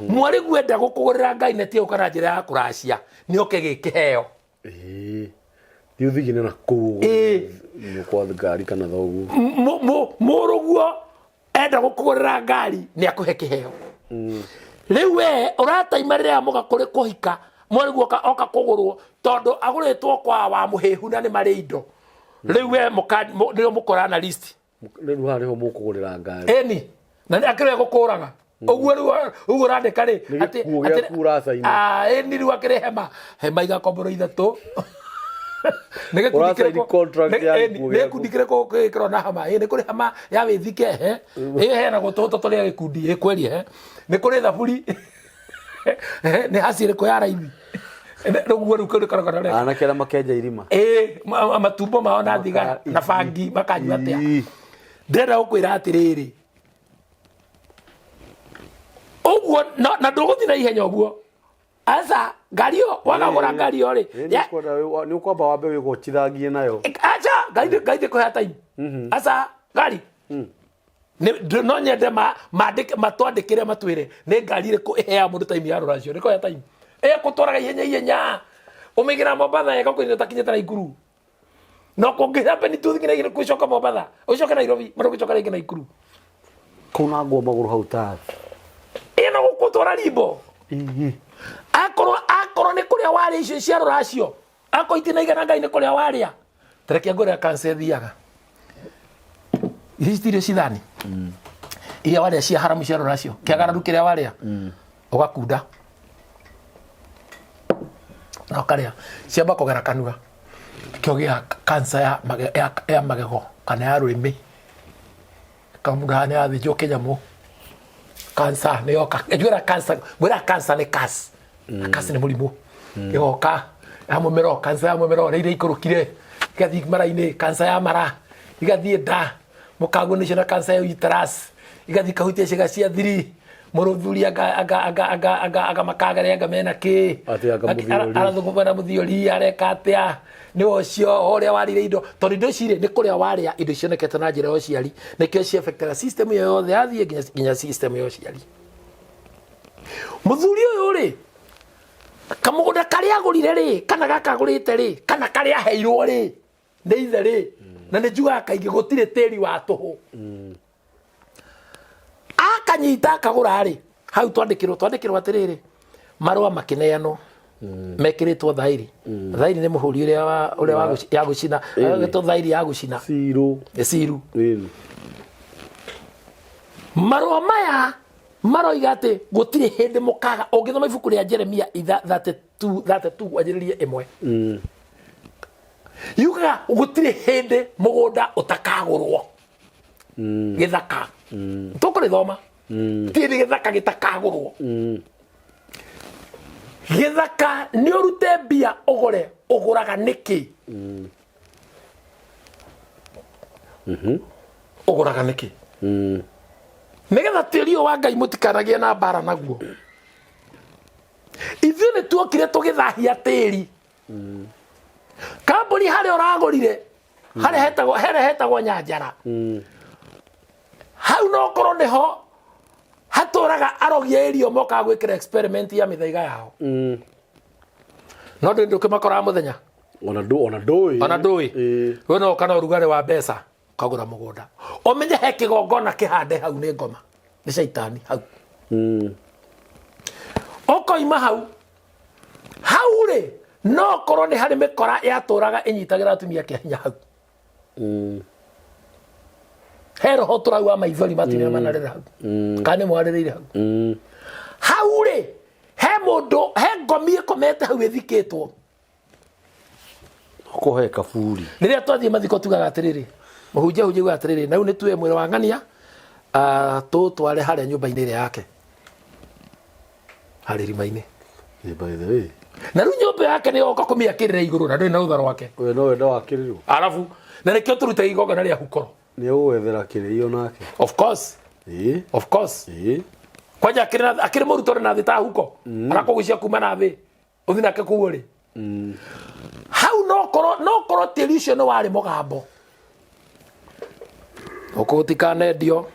Mwarĩ gwenda gũkũgũrĩra Ngai na ti ũka na njĩra ya kũracia. Nĩ oke gĩkĩheo. Thiĩ ũthigine na kũu nyũkwa ngari kana thoguo. Mũrũguo enda gũkũgũrĩra ngari nĩ akũhe kĩheo. Rĩu we ũrataima rĩrĩa mũga kũrĩ kũhika, mwarĩguo oka kũgũrwo tondũ agũrĩtwo kwa wa mũhĩhu na nĩ marĩ indo. Rĩu we nĩo mũkorana list. Rĩu haha nĩho mũkũgũrĩra ngari. Ĩni. Na nĩ akĩrĩ gũkũraga. Ũguo rĩu ũguo ũrandĩka rĩ, Nĩ atĩ- gĩkuũ atĩ- gĩaku ũracaina. Ĩni rĩu akĩrĩ hema. Hema igakomborwo ithatũ. Nĩ gĩkundi Ũracaini kĩrĩkũ? contract Nĩ- ya ĩni, gĩkuũ nĩ gĩaku. gĩkundi kĩrĩkũ gĩkĩrwo na hama? Ĩ, nĩ kũrĩ hama ya wĩthike, he? Ĩ, heanagwo tũtũ tũrĩ a gĩkundi, ĩ, kweli, he? Nĩ kũrĩ thaburi. He, nĩ haci ĩrĩkũ ya raithi? Rĩu rĩu kĩu nĩ karogano. Anake arĩa makenja irima. Ĩ, matumbo mao na thigara na bangi makanyua atĩa? Ndĩrenda gũkwĩra atĩrĩrĩ, Ũguo na ndũgũthiĩ na ihenya ũguo. Aca ngari ĩyo wagagũra ngari ĩyo rĩ. Nĩ ũkwamba wambe wĩgocithagie nayo. Aca ngari ngari ndĩkũhea time. Aca ngari. No nyende mandĩke matwandĩkĩre matwĩre nĩ ngari ĩrĩkũ ĩheaga mũndũ time ya rũracio. Ndĩkũhea time. Ĩgũtwaraga ihenya ihenya. Ũmĩigĩra Mombatha ĩgakũnyita ũtakinyĩte Naikuru. No kũngĩ happen tu nginya igĩrĩ gũcoka Mombatha. Ũcoke Nairobi, bado gũcoka rĩngĩ Naikuru. Kũnangwo magũrũ hau ta. Ĩno gũkũtwara rimbo. Akorwo akorwo nĩ kũrĩa warĩa icio cia rũracio. Akorwo itinaigana Ngai nĩ kũrĩa warĩa. Tareke ngũrĩa kansa ĩthiaga. Ici ti irio cithani. Iria warĩa cia haramu cia rũracio. Kĩagararu kĩrĩa warĩa. Ũgakunda. Na ũkarĩa. Ciamba kũgera kanua. Kĩo gĩa kansa ya, ya, ya magego kana ya rũrĩmĩ. Kamũndũ haha nĩ athĩnjwo kĩnyamũ. Kansa nĩ yoka. Njwĩra kansa, ngwĩra kansa nĩ curse. Curse nĩ mũrimũ. Ĩgoka ya mũmero, kansa ya mũmero nĩ iria ikũrũkire. Igathiĩ mara-inĩ, kansa ya mara. Igathiĩ nda. Mũkaguo nĩcio na kansa ya uterus. Igathiĩ ikahutia ciĩga cia thiri. Mũrũthuri anga anga anga anga anga anga makagere anga mena kĩ. Atĩ anga mũthiori. Arathũngũma na mũthiori areka atĩa. Nĩ ũcio ũrĩa warire indo tondũ indo ici rĩ nĩ kũrĩa warĩa indo cionekete na njĩra ya ũciari nĩkĩo ci affectaga system ĩyo yothe yathiĩ nginya nginya system ya ũciari. Mũthuri ũyũ rĩ kamũgũnda karĩa agũrire rĩ kana gaka agũrĩte rĩ kana karĩa aheirwo rĩ nĩ ithe rĩ na nĩ njugaga kaingĩ gũtirĩ tĩri wa tũhũ. Akanyita akagũra rĩ hau twandĩkĩrwo twandĩkĩrwo atĩrĩrĩ marũa makĩneanwo mekĩrĩtwo thairi. Thairi nĩ mũhũri ũrĩa wa ũrĩa wa ya gũcina ĩtwo thairi ya gũcina. Ciru. Nĩ ciru. Marũa maya maroiga atĩ gũtirĩ hĩndĩ mũkaga ũngĩthoma ibuku rĩa Jeremia 32 32 wanjĩrĩrie ĩmwe. Yugaga gũtirĩ hĩndĩ mũgũnda ũtakagũrwo. Gĩthaka. Tũkũrĩthoma. Ti hĩndĩ gĩthaka gĩtakagũrwo. Gĩthaka nĩ ũrute mbia ũgũre, ũgũraga nĩkĩ? Ũgũraga nĩkĩ? Nĩgetha tĩri ũyũ wa Ngai mũtikanagie na mbara naguo. Ithuĩ nĩ tuokire tũgĩthahia tĩri. Kambuni harĩa ũragũrire, harĩa hetagwo, harĩa hetagwo Nyanjara. Hau no korwo nĩho hatũraga arogi a irio mokaga gwĩkĩra experiment ya mĩthaiga yao. No ndĩ ndũkĩmakoraga mũthenya. Ona ndũ, ona ndũĩ. Ona ndũĩ. We no ũka na ũrugarĩ wa mbeca ũkagũra mũgũnda. Ũmenye he kĩgongona kĩhande hau nĩ ngoma. Nĩ caitani hau. Ũkoima hau. Hau rĩ, no korwo nĩ harĩ mĩkora yatũraga ĩnyitagĩra atumia kĩa hinya hau. He roho tũrau wa maithori matumia manarĩra hau. Kana nĩ mwarĩrĩire hau. Hau rĩ, he mũndũ, he ngomi ĩkomete hau ĩthikĩtwo. Kũhe kaburi. Rĩrĩa twathiĩ mathiko tugaga atĩrĩrĩ, mũhunjia hunjia ugaga atĩrĩrĩ, na rĩu nĩ tuoe mwĩrĩ wa ng'ania, tũũtware harĩa nyũmba-inĩ ĩrĩa yake. Harĩa irima-inĩ. By the way. Na rĩu nyũmba yake nĩ yoka kũmĩakĩrĩra igũrũ na ndũrĩ na rũtha rwake. We no wenda wakĩrĩrwo. Arabu, na nĩkĩo tũrutaga igongona rĩa hukoro. Nĩ ũgwethera kĩrĩio nake. Of course. Of course. Kwanja akĩrĩ mũrutwo na thĩ ta huko. Arakũgucia kuma na thĩ. Ũthiĩ nake kũu rĩ. Hau no korwo, no korwo tĩri ũcio nĩ warĩ mũgambo. Gũkũ gũtikanendio,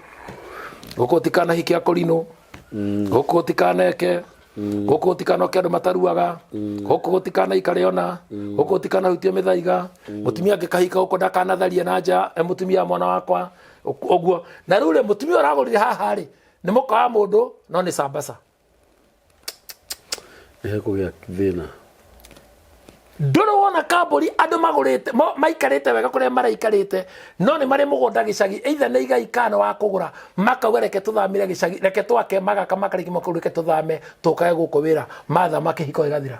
gũkũ gũtikanahikia kũrinũ, gũkũ gũtikaneke, gũkũ gũtikanoke andũ mataruaga, gũkũ gũtikanaikare ona, gũkũ gũtikanahutie mĩthaiga, mũtumia angĩkahika gũkũ ndakanatharie na nja, mũtumia wa mwana wakwa, ũguo. Na rĩu rĩ, mũtumia ũragũrire haha rĩ, nĩ mũka wa mũndũ, no nĩ sambaca. Nĩ hekũgĩa thĩna. Ndũrĩ wona kambũri andũ magũrĩte, maikarĩte wega kũrĩa maraikarĩte, no nĩ marĩ mũgũnda gĩcagi, either nĩ igai kana wa kũgũra, makauga reke tũthamĩre gĩcagi, reke twake, magaka makarĩkia makauga reke tũthame, tũkage gũkũ wĩra, mathama kĩhiko gĩgathira.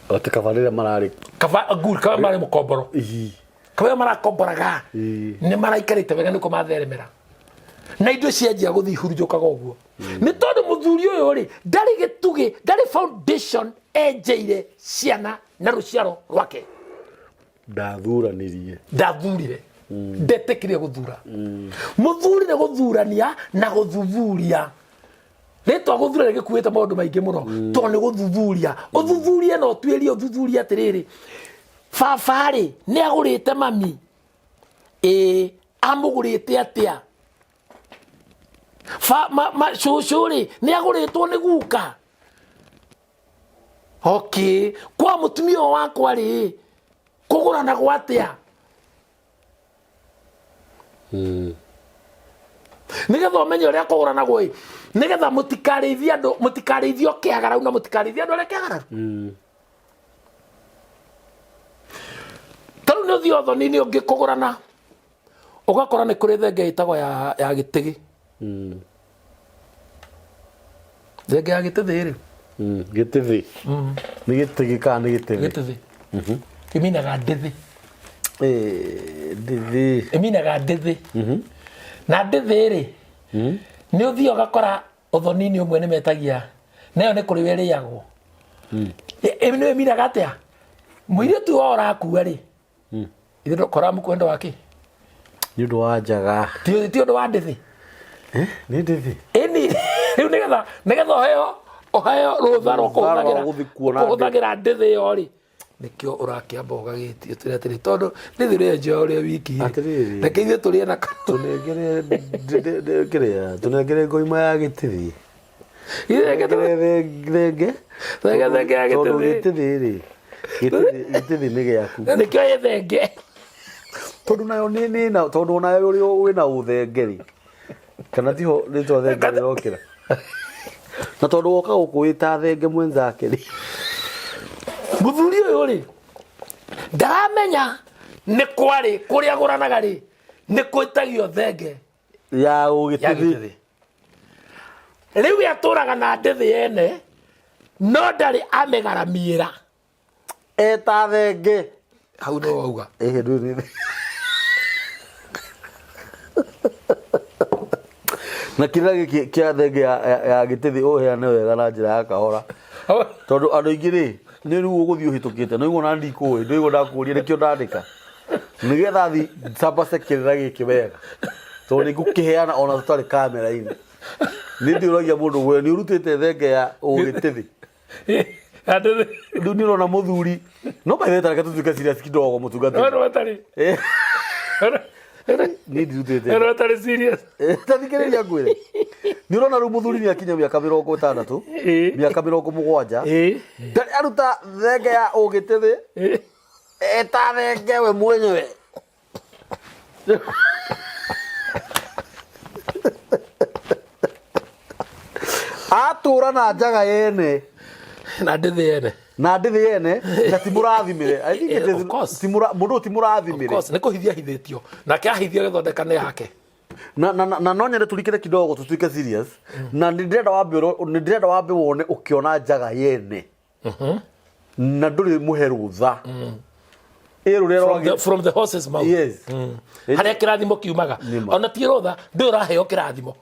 Atĩ kaba rĩrĩa mararĩ. Kaba, good, kaba marĩ mũkomboro. Kaba marakomboraga, nĩ maraikarĩte wega nĩkuo matheremera. Na indo cianjia gũthiĩ ihurunjũkaga ũguo. Nĩ tondũ mũthuri ũyũ rĩ, ndarĩ gĩtugĩ, ndarĩ foundation enjeire ciana na rũciaro rwake. Ndathuranirie. Ndathurire. Ndetĩkire gũthura. Mũthuri Nĩ gũthurania na gũthuthuria. Rĩtwa gũthurania gĩkuĩte maũndũ maingĩ mũno, tondũ nĩ gũthuthuria. Ũthuthurie na ũtuĩrie, ũthuthurie atĩrĩrĩ, baba rĩ nĩ agũrĩte mami? Ĩĩ. Amũgũrĩte atĩa? Ba, ma, ma, cũcũ rĩ nĩ agũrĩtwo nĩ guka? Okay. Kwa mũtumia ũyũ wakwa rĩ, kũgũranagwo atĩa? Nĩgetha ũmenye ũrĩa kũgũranagwo ĩ, nĩgetha mũtikarĩithie andũ, mũtikarĩithio kĩagarau na mũtikarĩithie andũ arĩa kĩagarau. Ta rĩu nĩ ũthiĩ ũthoni-inĩ ũngĩ kũgũrana, ũgakora nĩ kũrĩ thenge ĩtagwo ya gĩtĩgĩ. Thenge ya gĩtĩthĩ rĩ. Gĩtĩthĩ. Nĩ gĩtĩgĩ kana nĩ gĩtĩthĩ? Gĩtĩthĩ. Ĩminaga ndĩthĩ. Ndĩthĩ. Ĩminaga ndĩthĩ. Na ndĩthĩ rĩ, nĩ ũthiĩ ũgakora ũthoni-inĩ ũmwe nĩ metagia, nayo nĩ kũrĩo ĩrĩagwo. Nĩ ĩminaga atĩa? Mũirĩtu ũyũ ũrakua rĩ, ithe ndũkora mũkwendo wake? Nĩ ũndũ wa njaga. Ti ũndũ wa ndĩthĩ. Nĩ ndĩthĩ. Ĩni, rĩu nĩgetha ũheo rũtha rwa kũhũthagĩra ndĩthĩ ĩyo rĩ, nĩkĩo ũrakĩamba ũgagĩtio tũrĩa atĩrĩ, tondũ ndĩthĩ ũrĩa njoya ũrĩa wiki rĩ, Atĩrĩrĩ. Reke ithuĩ tũrĩe na Tũnengere kĩrĩa, tũnengere ngoima ya gĩtĩthĩ. Tũnengere thenge. Thenge, thenge ya Tondũ gĩtĩthĩ. gĩtĩthĩ rĩ, gĩtĩthĩ nĩ gĩaku. Nĩkĩo ĩ thenge. Tondũ nayo nĩ nĩ na tondũ onayo ũrĩ wĩna ũthenge rĩ, kana tiho rĩtwa thenge rĩrokĩra. Na tondũ woka gũkũ wĩ ta thenge mwenzake rĩ. Mũthuri ũyũ rĩ, ndaramenya nĩ kwarĩ kũrĩa agũranaga rĩ, nĩ kwĩtagio thenge ya ya ũgĩtĩthĩ. Gĩtĩthĩ. Rĩu we atũraga na ndĩthĩ yene, no ndarĩ amĩgaramiĩra. Eta thenge. Hau no wauga. Ĩhĩ, ndũĩ nĩ na kĩrĩa gĩkĩ kĩa thenge ya gĩtĩthĩ ũheane wega na njĩra ya kahora, tondũ andũ aingĩ rĩ, nĩ rĩu ũgũthiĩ ũhĩtũkĩte no igua na ndikũĩ ndũigua ndakũria nĩkĩo ndandĩka nĩgetha thi cambace kĩrĩra gĩkĩ wega, tondũ nĩ ngũkĩheana ona tũtarĩ kamera-inĩ. Nĩ ndĩũragia mũndũ, we nĩ ũrutĩte thenge ya ũgĩtĩthĩ? Ya ndĩthĩ. Rĩu nĩ ũrona mũthuri no maithe, tareke tũtuĩke serious kidogo, mũtungatĩri. No matarĩ. Niĩ ndirutĩte. No matarĩ serious. Ta thikĩrĩria ngwĩre, nĩ ũrona rĩu mũthuri nĩ akinya mĩaka 60, mĩaka 70, ndarĩ aruta thenge ya ũgĩtĩthĩ, eta thenge we mwenyewe. Atũra na njaga yene. Na ndĩthĩ yene. Na ndĩthĩ yene, na ti mũrathimĩre. I think it is- Of course. Mũndũ ũyũ ti Of mũrathimĩre. course, nĩ kũhithia ahithĩtio nake, ahithia agĩthondeka nĩ yake. Na no nyende turikire kidogo tutuike serious, na nĩ ndĩrenda wambe nĩ ndĩrenda wambe wone ũkĩona njaga yene na ndũrĩ mũhe rũtha ĩ rũrĩa From the, from the horse's mouth. Yes. Harĩa kĩrathimo kiumaga. Nĩma. Ona ti rũtha, ndũĩ ũraheo kĩrathimo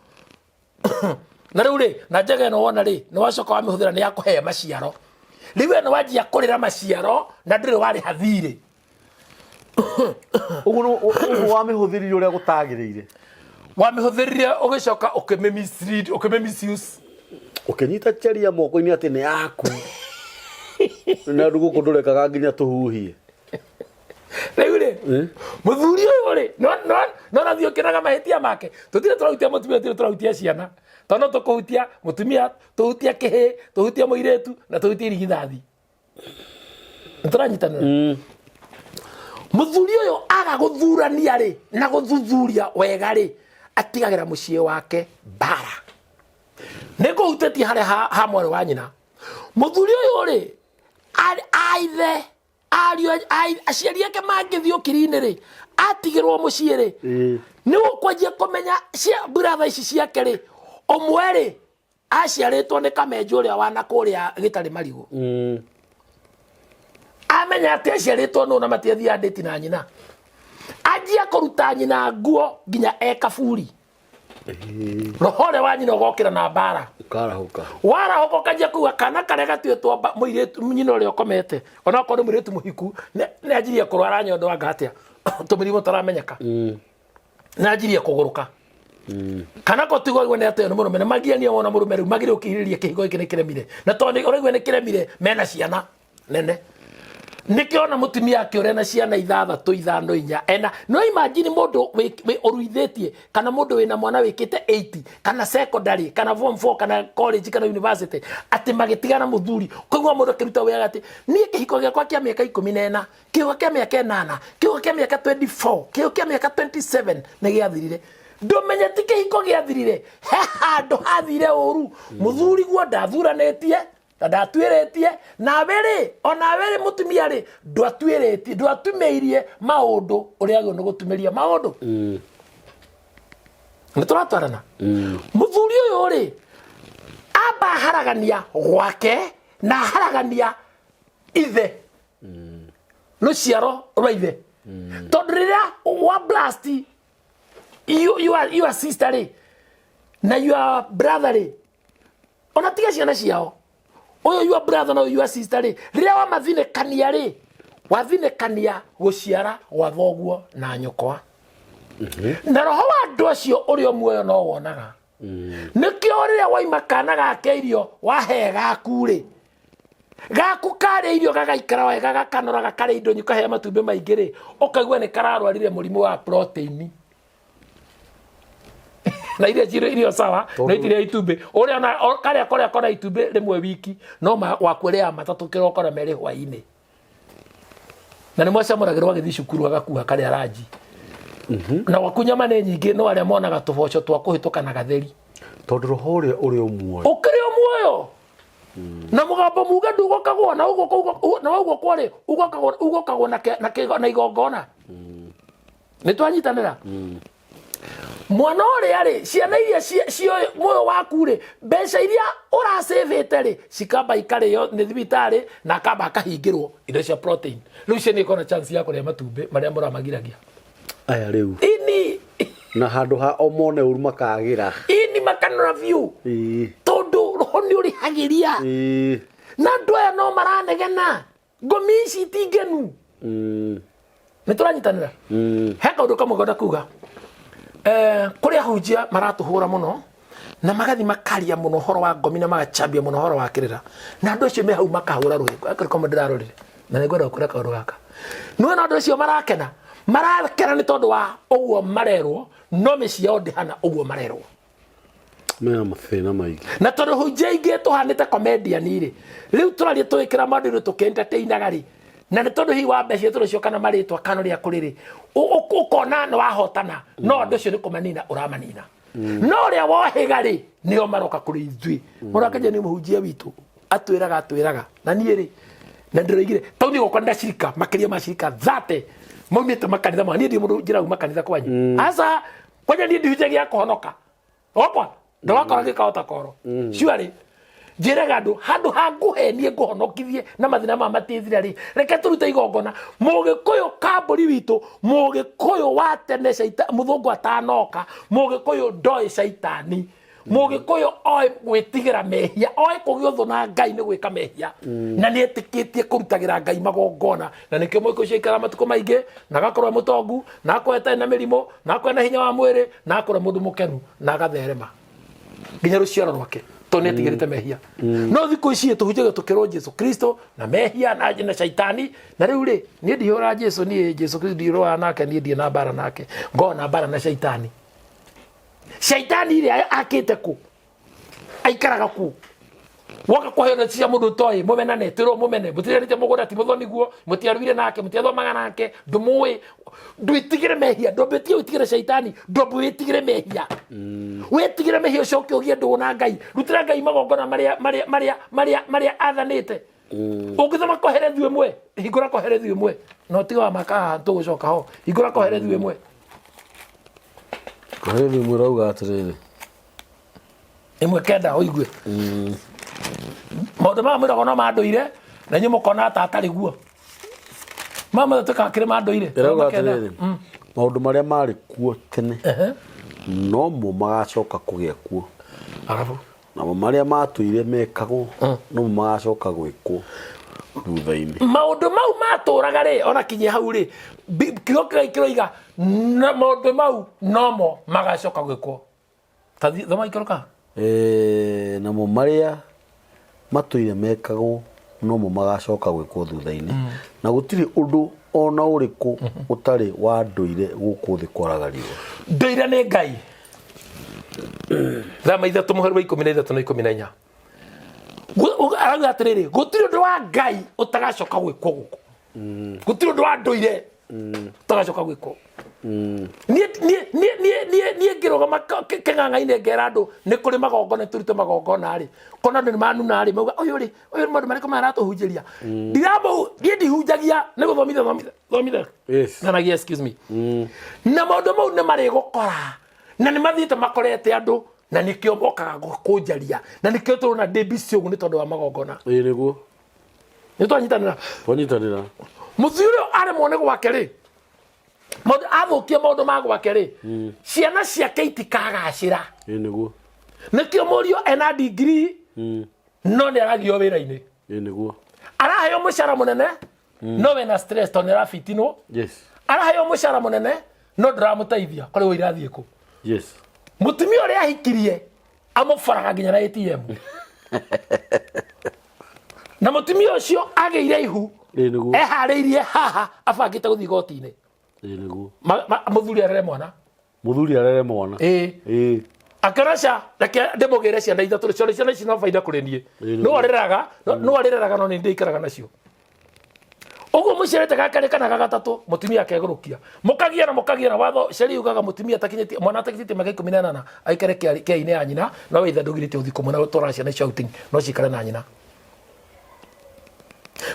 na rĩu rĩ, na njaga ĩno wona rĩ, nĩ wacoka wamĩhũthĩra, nĩ yakũhe maciaro. Rĩu we nĩ wanjia kũrĩra maciaro na ndũrĩ warĩha thirĩ. Ũguo ũguo wamĩhũthĩrire ũrĩa gũtagĩrĩire. Wamĩhũthĩrire, ũgĩcoka ũkĩmĩ mislead, ũkĩmĩ misuse. Ũkĩnyita cheria moko-inĩ atĩ nĩ yaku, na rĩu gũkũ ndũrekaga nginya tũhuhie. Rĩu rĩ, mũthuri ũyũ rĩ, no nathiĩ ũkĩraga mahĩtia make. Tũtirĩ tũrahutia mũtumia, tũtirĩ tũrahutia ciana, tondũ no tũkũhutia mũtumia, tũhutie kĩhĩ, tũhutie mũirĩtu na tũhutie irigithathi. Nĩ tũranyitanĩra? Mũthuri ũyũ aga gũthurania rĩ na gũthuthuria wega rĩ, atigagĩra mũciĩ wake mbara. Nĩ ngũhutĩtie harĩa ha mwarĩ wa nyina. Mũthuri ũyũ rĩ, aithe ariũ aciari ake mangĩthiĩ ũkiri-inĩ rĩ, atigĩrwo mũciĩ rĩ, nĩ ũkwanjia kũmenya cia brother ici ciake rĩ, ũmwe rĩ aciarĩtwo nĩ kamenjo ũrĩa wana kũrĩa gĩtarĩ marigũ. Amenya atĩ aciarĩtwo nũ na matiathiaga ndĩti na nyina, anjia kũruta nyina nguo nginya e kaburi. Roho ũrĩa wa nyina ũgokĩra na mbara. Ũkarahũka. Warahũka, ũkanjia kuga kana karĩa gatuĩtwo mũirĩtu nyina ũrĩa ũkomete, onakorwo nĩ mũirĩtu mũhiku, nĩ anjirie kũrwara nyondo anga atĩa, tũmĩrimũ tũramenyeka, nĩ anjirie kũgũrũka. Kana ko tigo igua nĩ ateo nĩ mũrũme, nĩ magiania wona mũrũme rĩu magire ũkirĩrĩria kĩhiko gĩkĩ nĩ kĩremire, na tondũ ũraigua nĩ kĩremire mena ciana nene, nĩkĩo ona mũtumia akĩũrĩa na ciana ithathatũ, ithano, inya ena. No imagine mũndũ ũruithĩtie kana mũndũ wĩna mwana wĩkĩte 80 kana secondary kana form 4 kana college kana university, atĩ magĩtigana mũthuri kũigua mũndũ akĩruta wĩra atĩ niĩ kĩhiko gĩakwa kĩa mĩaka 14, kĩhiko kĩa mĩaka 8, kĩhiko kĩa mĩaka 24, kĩhiko kĩa mĩaka 27 nĩ gĩathirire. Ndũmenye ti kĩhiko gĩathirire, he handũ hathire ũru. Mũthuri guo ndathuranĩtie na ndatuĩrĩtie, nawe rĩ, onawe rĩ, mũtumia rĩ, ndwatuĩrĩtie, ndwatumĩirie maũndũ ũrĩa agĩrĩirwo nĩ gũtumĩria maũndũ. Nĩ tũratwarana? Mũthuri ũyũ rĩ, amba haragania gwake na haragania ithe, rũciaro rwa ithe, tondũ rĩrĩa wa blast your sister rĩ na your brother rĩ, ona tiga ciana ciao, ũyũ your brother na ũyũ your sister rĩ, rĩrĩa wamathinĩkania rĩ, wathinĩkania gũciara gwa thoguo na nyũkwa, na roho wa andũ acio ũrĩ o muoyo no wonaga. Nĩkĩo rĩrĩa waima kana gake irio wahe gaku rĩ, gaku karĩa irio gagaikara wega, gakanora, gakarĩa indo nyukahe matumbĩ maingĩ rĩ, ũkaigua nĩ kararwarire mũrimũ wa protein na iria cirĩ irio sawa na itirĩa itumbĩ ũrĩa ona karĩa korĩa kona itumbĩ rĩmwe wiki, no waku ũrĩaga matatũ kĩroko na merĩ hwainĩ, na nĩ mwacamũragĩrwo agĩthiĩ cukuru agakuha karĩa ranji, na gwaku nyama nĩ nyingĩ, no arĩa monaga tũboco twa kũhĩtũka na gatheri. Tondũ roho ũrĩa ũrĩ o muoyo. Ũkĩrĩ o muoyo na mũgambo muge ndugokagwo na ũguo na ũguo kwarĩ ugokagwo na igongona. Nĩ twanyitanĩra? Mwana ũrĩa rĩ, ciana iria cioĩ muoyo waku rĩ, mbeca iria ũracĩvĩte rĩ, cikamba ikarĩo nĩ thibitarĩ na akamba akahingĩrwo indo cia protein. Rĩu ciana ikona chance ya kũrĩa matumbĩ marĩa mũramagiragia. Aya rĩu. Ini. Na handũ ha o mone ũru makagĩra. Ini makanora biũ. Tondũ roho nĩ ũrĩhagĩria. Na andũ aya no maranegena ngomi ici ti ngenu. Nĩ tũranyitanĩra? He kaũndũ kamwe ngwenda kuga. Kũrĩ ahunjia maratũhũra mũno na magathi makaria mũno ũhoro wa ngomi na magacambia mũno ũhoro wa kĩrĩra, na andũ acio me hau makahũra rũhĩ. Akĩrĩ kamwe ndĩrarorire na nĩngwenda gũkwĩra kaũndũ gaka. Nĩwona andũ acio marakena, marakena nĩ tondũ wa ũguo marerwo, no mĩciĩ yao ndĩhana ũguo marerwo. Mena mathĩna maingĩ. Na tondũ hunjia ingĩ tũhanĩte comedian rĩ, rĩu tũraria tũgĩkĩra maũndũ tũkĩ-entertainaga rĩ, na nĩ tondũ hihi wa mbeca iria tũrĩ kana marĩtwa kana ũrĩa kũrĩ rĩ, ũkona nĩ wahotana, no andũ acio nĩ kũmanina ũramanina. No ũrĩa wohĩga rĩ, nĩo maroka kũrĩ ithuĩ. Mũrakenja nĩ mũhunjia witũ atwĩraga na niĩ rĩ, na ndĩroigire tau nĩ gũkora ndacirika makĩria ma cirika 30 maumĩte makanitha ma niĩ ndi mũndũ njĩra uma kanitha kwanyu, aca kwanja niĩ ndihunjagia kũhonoka okwa ndawakora gĩkahota koro ciarĩ njĩraga andũ handũ ha ngũhenie ngũhonokithie na mathĩna ma matithira rĩ, reke tũrute igongona. Mũgĩkũyũ kambũri witũ, mũgĩkũyũ wa tene, mũthũngũ atanoka, mũgĩkũyũ ndoĩ caitani. Mũgĩkũyũ oĩ gwĩtigĩra mehia, oĩ kũgĩa ũthũ na Ngai nĩ gwĩka mehia, na nĩ etĩkĩtie kũrutagĩra Ngai magongona, na nĩkĩo mũgĩkũyũ ũcio aikaraga matukũ maingĩ na agakorwo e mũtongu na akorwo etarĩ na mĩrimũ na akorwo na hinya wa mwĩrĩ na akorwo mũndũ mũkenu na agatherema nginya rũciaro rwake, tondũ nĩ etigĩrĩte mehia. No thikũ ici tũhunjagia tũkĩrwo Jesu Kristo na mehia na caitani. Na rĩu rĩ, niĩ ndihũra Jesu, niĩ Jesu Kristo ndirũaga nake, niĩ ndirĩ na mbara nake, ngoragwo na mbara na caitani. Caitani rĩ, akĩte kũ? Aikaraga kũ? Woka kũheo cia mũndũ ũtoĩ, mũmenane, twĩrwo mũmene, mũtiganĩte mũgũnda, ti mũthoni guo, mũtiaruire nake, mũtiathomaga nake, ndũmũĩ. Ndwĩtigĩre mehia, ndwambĩtie wĩtigĩre caitani, ndwambe wĩtigĩre mehia. Wĩtigĩre mehia ũcoke ũgĩe ndũgũ na Ngai. Rutĩra Ngai magongona marĩa marĩa marĩa marĩa marĩa athanĩte. Ũngĩthoma Koherethu ĩmwe, hingũra Koherethu ĩmwe, na ũtige wa maka haha tũgũcoka ho. Hingũra Koherethu ĩmwe. Koherethu ĩmwe ĩrauga atĩrĩrĩ. 1:9 ũigue. Maũndũ maya mwĩragwo no ma ndũire, na inyuĩ mũkona ta atarĩ guo. Maya mothe twĩkaga kĩrĩ ma ndũire. Ĩrauga 1:9. Atĩrĩrĩ, maũndũ marĩa marĩ kuo tene no mo magacoka kũgĩa kuo. Arabu. Namo marĩa matũire mekagwo no mo magacoka gwĩkwo thutha-inĩ. Maũndũ mau matũraga rĩ, ona kinyia hau rĩ, kiugo kĩrĩa kĩroiga na maũndũ mau nomo magacoka gwĩkwo. Ta thoma ikũrũka. Eh, namo marĩa matũire mekagwo nomo magacoka gwĩkwo thutha-inĩ na gũtirĩ ũndũ ona ũrĩkũ ũtarĩ wa ndũire gũkũ thĩ kwaraga riũa. Ndũire nĩ Ngai. Thama 3 mũhari wa 13 na 14. Arauga atĩrĩrĩ, gũtirĩ ũndũ wa Ngai ũtagacoka gwĩkwo gũkũ. Gũtirĩ ũndũ wa ndũire ũtagacoka gwĩkwo. Niĩ niĩ niĩ niĩ niĩ niĩ ngĩrũgama kĩng'ang'a-inĩ ngera andũ nĩ kũrĩ magongona tũrute magongona rĩ, kona andũ nĩ manuna rĩ, mauga ũyũ rĩ, ũyũ nĩ maũndũ marĩkũ maya aratũhunjĩria. Ndiramũ niĩ ndihunjagia nĩ gũthomithia thomithia thomithia. Yes. Thanagia, excuse me. Na maũndũ mau nĩ marĩgũkora na nĩ mathiĩte makorete andũ na nĩkĩo mokaga kũnjaria na nĩkĩo tũrona ndĩ busy ũguo nĩ tondũ wa magongona. Ĩĩ nĩguo. Nĩ twanyitanĩra. Twanyitanĩra. Mũthuri ũyũ aremwo nĩ gwake rĩ, maũndũ athũkia maũndũ ma gwake rĩ, ciana ciake itikagacĩra. Ĩĩ nĩguo. Nĩkĩo mũriũ ena degree no nĩ aragio wĩra-inĩ. Ĩĩ nĩguo. Araheo mũcara mũnene no wena stress tondũ nĩ arabitinwo. Yes. Araheo mũcara mũnene no ndũramũteithia kũrĩ wo irathiĩ kũ. Yes. Mũtumia ũrĩa ahikirie amũbaraga nginya na ATM. Na mũtumia ũcio agĩire ihu Ĩĩ nĩguo. eharĩirie haha abangĩte gũthiĩ igoti-inĩ. Ĩĩ nĩguo. Mũthuri arere mwana. Mũthuri arere mwana. Ĩĩ. Ĩĩ. Akĩona ca reke ndĩmũgĩre ciana ithatũ ciana ciana ici no baida kũrĩ niĩ. Ĩĩ, No arĩraga no arĩreraga no nĩ ndĩikaraga nacio. Ũguo mũciarĩte gakerĩ kana gagatatũ mũtumia akegũrũkia. Mũkagiana mũkagiana watho sheria yugaga mũtumia atakinyĩtie mwana atakinyĩtie mĩaka 18 aikare kĩainĩ ya nyina no we ithe ndũgirĩtio gũthiĩ kũmwe na gũtwara ciana icio outing no cikare na nyina.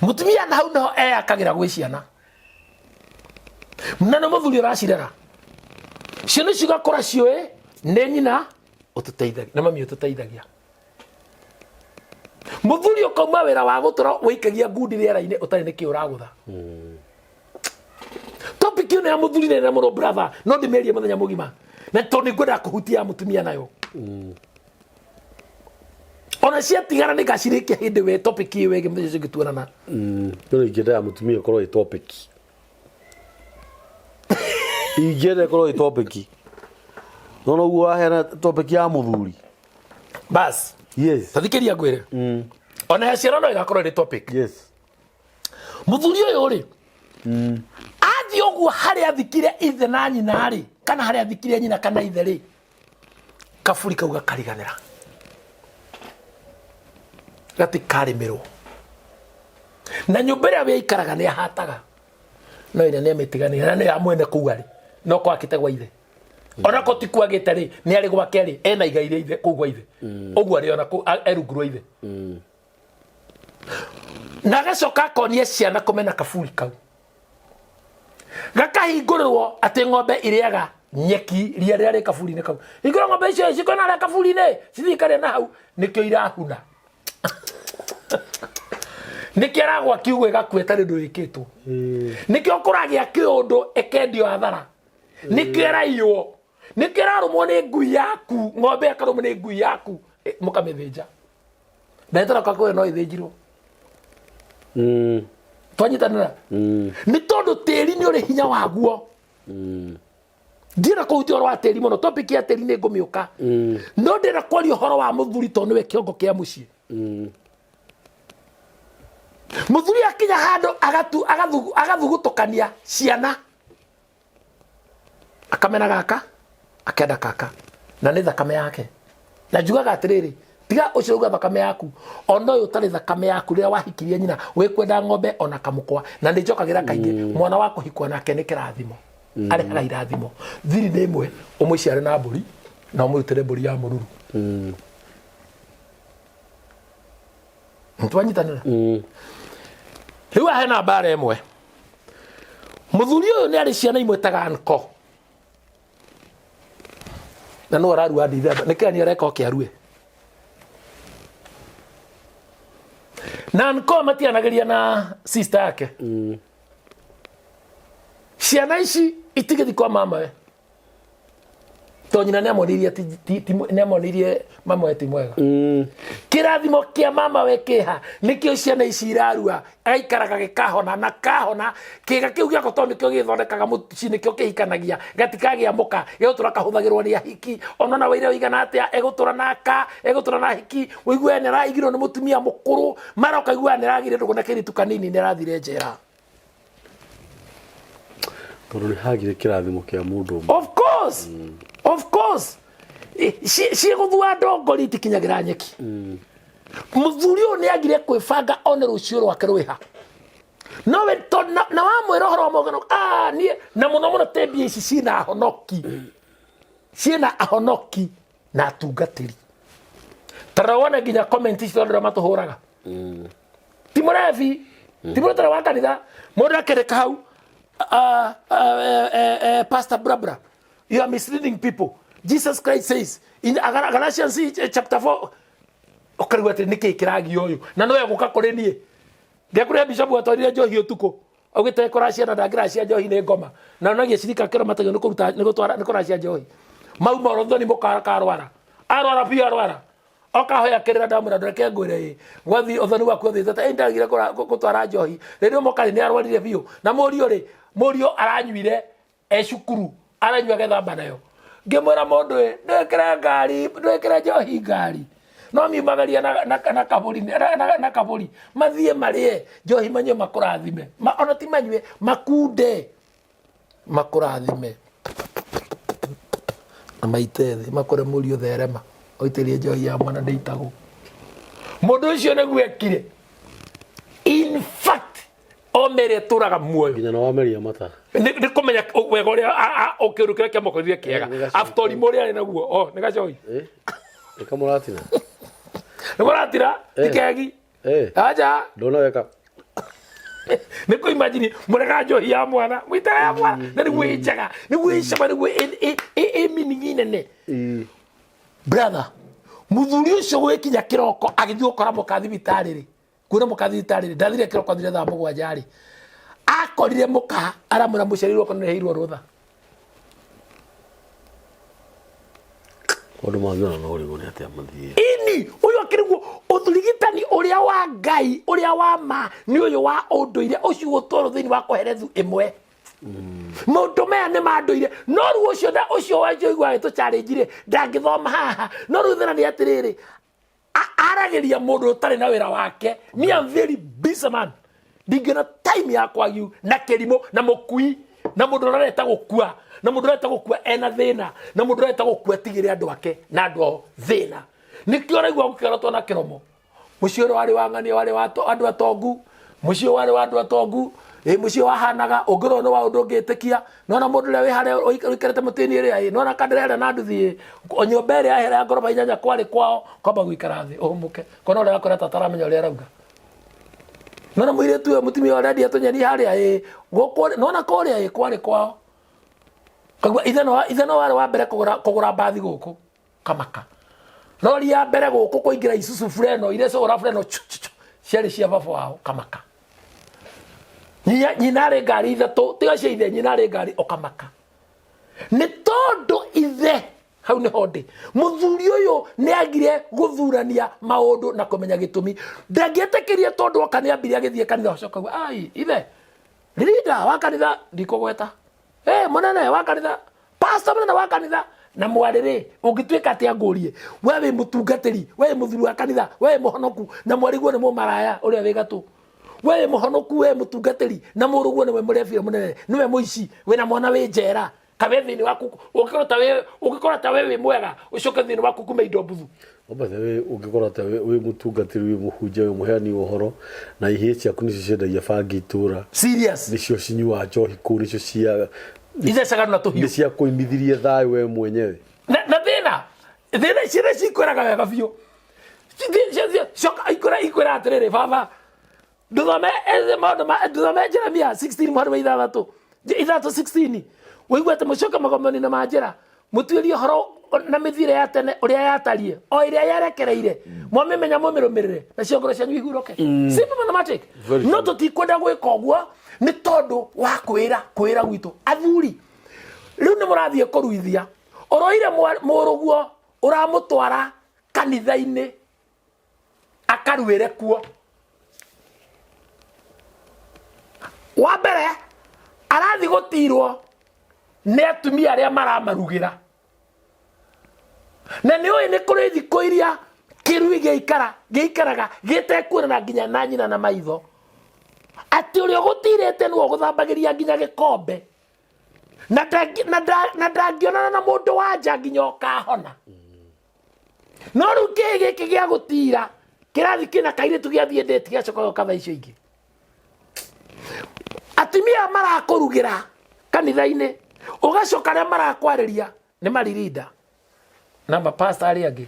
Mũtumia na hau niho eyakagĩra gwĩ ciana. Na nĩ mũthuri ũracirera. Ciana icio igakũra ciũĩ nĩ nyina ũtũteithagia, nĩ mami ũtũteithagia. Mũthuri ũkauma wĩra wa gũtũra wĩikagia ngundi rĩera-inĩ ũtarĩ nĩ kĩ ũragũtha. Topic ĩno ya mũthuri nene mũno brother, no ndĩmĩarie mũthenya mũgima. Na tondũ nĩ ngwendaga kũhutia ya mũtumia nayo. Ona ciatigara nĩ ngacirĩkia hĩndĩ we topic ĩyo ĩngĩ mũthenya ũcio ũngĩ tuonana. No ingĩenda ya mũtumia ĩkorwo ĩ topic. Ingĩenda ĩkorwo ĩ topic. No noguo waheana topic ya mũthuri. Bas. Yes. Ta thikĩrĩria ngwĩre. Ona ya ciana no ĩgakorwo ĩrĩ topic. Yes. Mũthuri ũyũ rĩ, athiĩ ũguo harĩa athikire ithe na nyina rĩ, kana harĩa athikire nyina kana ithe rĩ, kaburi kau gakariganĩra. Gatikarĩmĩrwo. Na nyũmba ĩrĩa we aikaraga nĩ ahataga. No ĩrĩa nĩ amĩtiganĩria na nĩ ya mwene kũu arĩ. No ko akĩte gwa ithe. Ona ko ti kwagĩte rĩ, nĩ arĩ gwake rĩ, ena igai rĩa ithe kũu gwa ithe. Ũguo arĩ ona kũu e rungu rwa ithe. Na agacoka akonia ciana kũmena kaburi kau. Gakahingũrĩrwo atĩ ng'ombe irĩaga nyeki ria rĩrĩa rĩ kaburi-inĩ kau. Hingũra ng'ombe icio cikona harĩa kaburi-inĩ, cithiĩ ikarĩa na hau, nĩkĩo irahuna. Nĩkĩo ĩragwa kiugo ĩgakua ĩtarĩ ũndũ ĩkĩtwo. Nĩkĩo kũragĩa kĩũndũ ĩkendio hathara. Nĩkĩo ĩraiywo. Nĩkĩo ĩrarũmwo nĩ ngui yaku, ng'ombe ĩkarũmwo nĩ ngui yaku, mũkamĩthĩnja. Na ĩtara kakũyũ no ĩthĩnjirwo. Twanyitanĩra. Nĩ tondũ tĩri nĩ ũrĩ hinya waguo. Ndienda kũhutia ũhoro wa tĩri mũno, topic ya tĩri nĩ ngũmĩũka. No ndĩrenda kwaria ũhoro wa mũthuri tondũ nĩwe kĩongo kĩa mũciĩ. Mũthuri akinya handũ agathugutũkania ciana. Akamena gaka, akenda kaka. Na nĩ thakame yake. Na njugaga atĩrĩrĩ, tiga ũcio uga thakame yaku, ona ũyũ ũtarĩ thakame yaku rĩrĩa wahikirie nyina, wĩkwenda ng'ombe ona kamũkwa. Na nĩ njokagĩra kaingĩ, mwana wa kũhikwo nake nĩ kĩrathimo. Arehaga irathimo. Thiri nĩ ĩmwe, ũmũciare na mbũri, na ũmũrutĩre mbũri ya mũruru. Nĩtwanyitanĩra? Rĩu haha hena mbara ĩmwe. Mũthuri ũyũ nĩ arĩ ciana imwe taga nko. Na nũ ararua ndithemba, nĩ kĩrani areka oke arue. Na nko matianagĩria na sister yake. Ciana ici itigĩthiĩ kwa mamawe. To nyina nĩamonirie nĩamonirie mama we ti mwega. Kĩrathimo kĩa mama we kĩha nĩkĩo ciana ici irarua, agaikaraga gĩkahona na kahona kĩga kĩu gĩako tondũ nĩkĩo gĩthondekaga mũciĩ, nĩkĩo kĩhikanagia, gatikagĩa mũka, gĩgũtũra kahũthagĩrwo nĩ ahiki. Ona na wĩira ũigana atĩa, egũtũra na aka, egũtũra na ahiki. Ũigue nĩ araigirwo nĩ mũtumia mũkũrũ, mara ũkaigua nĩ aragire ndũgũ na kĩritu kanini, nĩ arathire njera. Tondũ nĩ hagire kĩrathimo kĩa mũndũ ũmwe. Of course, of course. Ciĩgũthua ndongori itikinyagĩra nyeki. Mũthuri ũyũ nĩ agire kwĩbanga one rũciũ rwake rwĩha. Nowe na wamwĩra ũhoro wa mogano, niĩ na mũno mũno te mbia ici ciĩna ahonoki, ciĩna ahonoki na atungatĩri. Tarora wone nginya comment ici tondũ arĩa matũhũraga ti mũrebi, ti mũrutani wa kanitha. Mũndũ akĩrĩka hau, "Pastor Brabra, you are misleading people. Jesus Christ says in Galatians chapter 4." Ũkarigwo atĩ nĩkĩ kĩragia ũyũ na no egũka kũrĩ niĩ. Ndekũrĩa bishop atwarire njohi ũtukũ augĩte kũracia na ndangĩracia njohi nĩ ngoma, na onagia cirika kĩro matagio nĩ kũruta nĩ gũtwara nĩ kũracia njohi mau morothoni mũkarwara arwara biũ arwara okahoya kĩrĩra. Ndamwĩra, "Ndũreke ngwĩre ĩ gwathi ũthoni waku ũthiĩte ta ndagire gũtwara njohi." Rĩrĩa mũkarĩ nĩ arwarire biũ na mũriũ rĩ, mũriũ aranyuire e cukuru, aranyua gethamba nayo. Ngĩmwĩra, "Mũndũ ĩ, ndwĩkĩre ngari, ndwĩkĩre njohi ngari, no miumagaria na kabũri na kabũri mathiĩ marĩe njohi, manyue makũrathime. Ona ti manyue, makunde makũrathime na maite thĩ makũre mũriũ therema ũitĩrie njohi ya mwana ndĩitagwo." Mũndũ ũcio nĩguo ekire. In fact, o mere tũraga muoyo. Nginya na wameria mata. Nĩ kũmenya wega ũrĩa kĩũndũ kĩrĩa kĩamũkorire kĩega. Nĩ gacoi. After ũrimũ ũrĩa arĩ naguo, o nĩ gacoi. Nĩ kamũratina. Nĩ mũratira ti kegi. Aja. Ndona weka. Nĩ kũ imagine mũrega njohi ya mwana mũitara ya mwana na nĩguo ĩ njega, nĩguo ĩ cama, nĩguo ĩ meaning nene. Brother, mũthuri ũcio gwĩkinya kĩroko agĩthiĩ gũkora mũka thibitarĩ rĩ, kuona mũka thibitarĩ rĩ, ndathire kĩroko, thire thaa 7 rĩ, akorire mũka aramwĩra mũciari rwakwa nĩ heirwo rũtha. Maũndũ mangĩona no ũrigwo nĩ atĩa mathiĩ. Ini ũyũ akĩriguo ũrigitani ũrĩa wa Ngai ũrĩa wa ma nĩ ũyũ wa ũndũire ũcio gũtwarwo thĩinĩ wa koherethu ĩmwe. Maũndũ maya nĩ ma ndũire, no rĩu ũcio na ũcio wanjoigua agĩtũ challenge rĩ, ndangĩthoma haha. No rĩu thĩna nĩ atĩrĩrĩ, aragĩria mũndũ ũtarĩ na wĩra wake. Me, I'm very busy man, ndingĩona time ya kwagiu na kĩrimũ na mũkui na mũndũ ũrareta gũkua, na mũndũ ũrareta gũkua ena thĩna, na mũndũ ũrareta gũkua tigĩre andũ ake na andũ ao thĩna. Nĩkĩo ũraigua gũkĩorotwo na kĩromo. Mũciĩ ũrĩa warĩ wa ng'ania, warĩ wa andũ atongu, mũciĩ warĩ wa andũ atongu ĩ, mũciĩ wahanaga ũngĩrwo nĩ wa ũndũ ũngĩtĩkia. Nona mũndũ ũrĩa wĩ harĩa ũikarĩte mũtĩ-inĩ ĩrĩa ĩ, nona kandĩra ĩrĩa na nduthi ĩ, nyũmba ĩrĩa ya hera ya ngoroba 8 kwarĩ kwao. Kwamba gũikara thĩ ũhũmũke kona ũrĩa wakwĩra tata aramenya ũrĩa arauga. Nona mũirĩtu ũyũ, mũtumia ũrĩa arendia tũnyeni harĩa ĩ gũkũ, nona kũrĩa ĩ kwarĩ kwao. Kaigua ithe no warĩ wa mbere kũgũra mbathi gũkũ kamaka, rori ya mbere gũkũ kũingĩra Isuzu Freno iria cigũra Freno chu, chu, chu, ciarĩ cia baba wao kamaka. Nyina arĩ ngari ithatũ tiga cia ithe, nyina arĩ ngari ũkamaka nĩ tondũ ithe hau nĩho ndĩ. Mũthuri ũyũ nĩ agire gũthurania maũndũ na kũmenya gĩtũmi. Ndangĩetĩkĩrie tondũ oka nĩ ambire agĩthiĩ kanitha, ũcoka uga, "Ai ithe leader wa kanitha ndikũgweta, hey, mũnene wa kanitha, pastor mũnene wa kanitha na mwarĩ rĩ, ũngĩtuĩka atĩa ngũrie? We wĩ mũtungatĩri, we wĩ mũthuri wa kanitha, we wĩ mũhonoku na mwarĩ guo nĩ mũmaraya ũrĩa wĩ gatũ. We wĩ mũhonoku, we mũtungatĩri na mũrũguo nĩwe mũrebia mũnene, nĩwe mũici, wĩna mwana wĩ njera. Kawe thĩinĩ waku ũngĩkorwo ta we wĩ mwega, ũcoke thĩinĩ waku kume indo mbuthu. Ombathe we ũngĩkorwo ta wĩ mũtungatĩri, wĩ mũhunjia, wĩ mũheani wa ũhoro, na ihĩĩ ciaku nĩcio ciendagia bangi itũra. Serious. Nĩcio cinyuaga njohi kũu, nĩcio cia ithecaga na tũhiũ. Nĩ cia kũimithirie thayũ we mwenyewe. Na thĩna ciana cikwĩraga wega biũ. Coka ikwĩra atĩrĩrĩ, "Baba, ndũthome maũndũ ma ndũthome Jeremia 16 mũhari wa ithathatũ ithathatũ 16, ũigue atĩ mũcoke magomano-inĩ ma njĩra, mũtuĩrie ũhoro na mĩthiĩre ya tene ũrĩa yatariĩ o ĩrĩa yerekereire, mwamĩmenya mũmĩrũmĩrĩre, nacio ngoro cianyu ihurũke." Simple mathematic. Very No tũtikwenda gwĩka ũguo nĩ tondũ wa kwĩra gwitũ. Athuri, rĩu nĩ mũrathiĩ kũruithia. Ũroire mũrũguo ũramũtwara kanitha-inĩ akaruĩre kuo. Wa mbere arathiĩ gũtirwo nĩ atumia arĩa maramarugĩra. Na nĩ ũĩ nĩ kũrĩ thikũ iria kĩrui gĩikara gĩikaraga gĩtekuonana nginya na nyina na maitho, atĩ ũrĩa ũgũtirĩte nĩwe ũgũthambagĩria nginya gĩkombe, na ndangĩonana na mũndũ wa nja nginya ũkahona. No rĩu kĩĩ gĩkĩ gĩa gũtira kĩrathi kĩna kairĩtu gĩathiĩ ndĩti gĩacoka gĩoka thaa icio ingĩ. Atumia marakũrugĩra kanitha-inĩ, ũgacoka arĩa marakwarĩria nĩ maririnda na mapasta arĩa angĩ,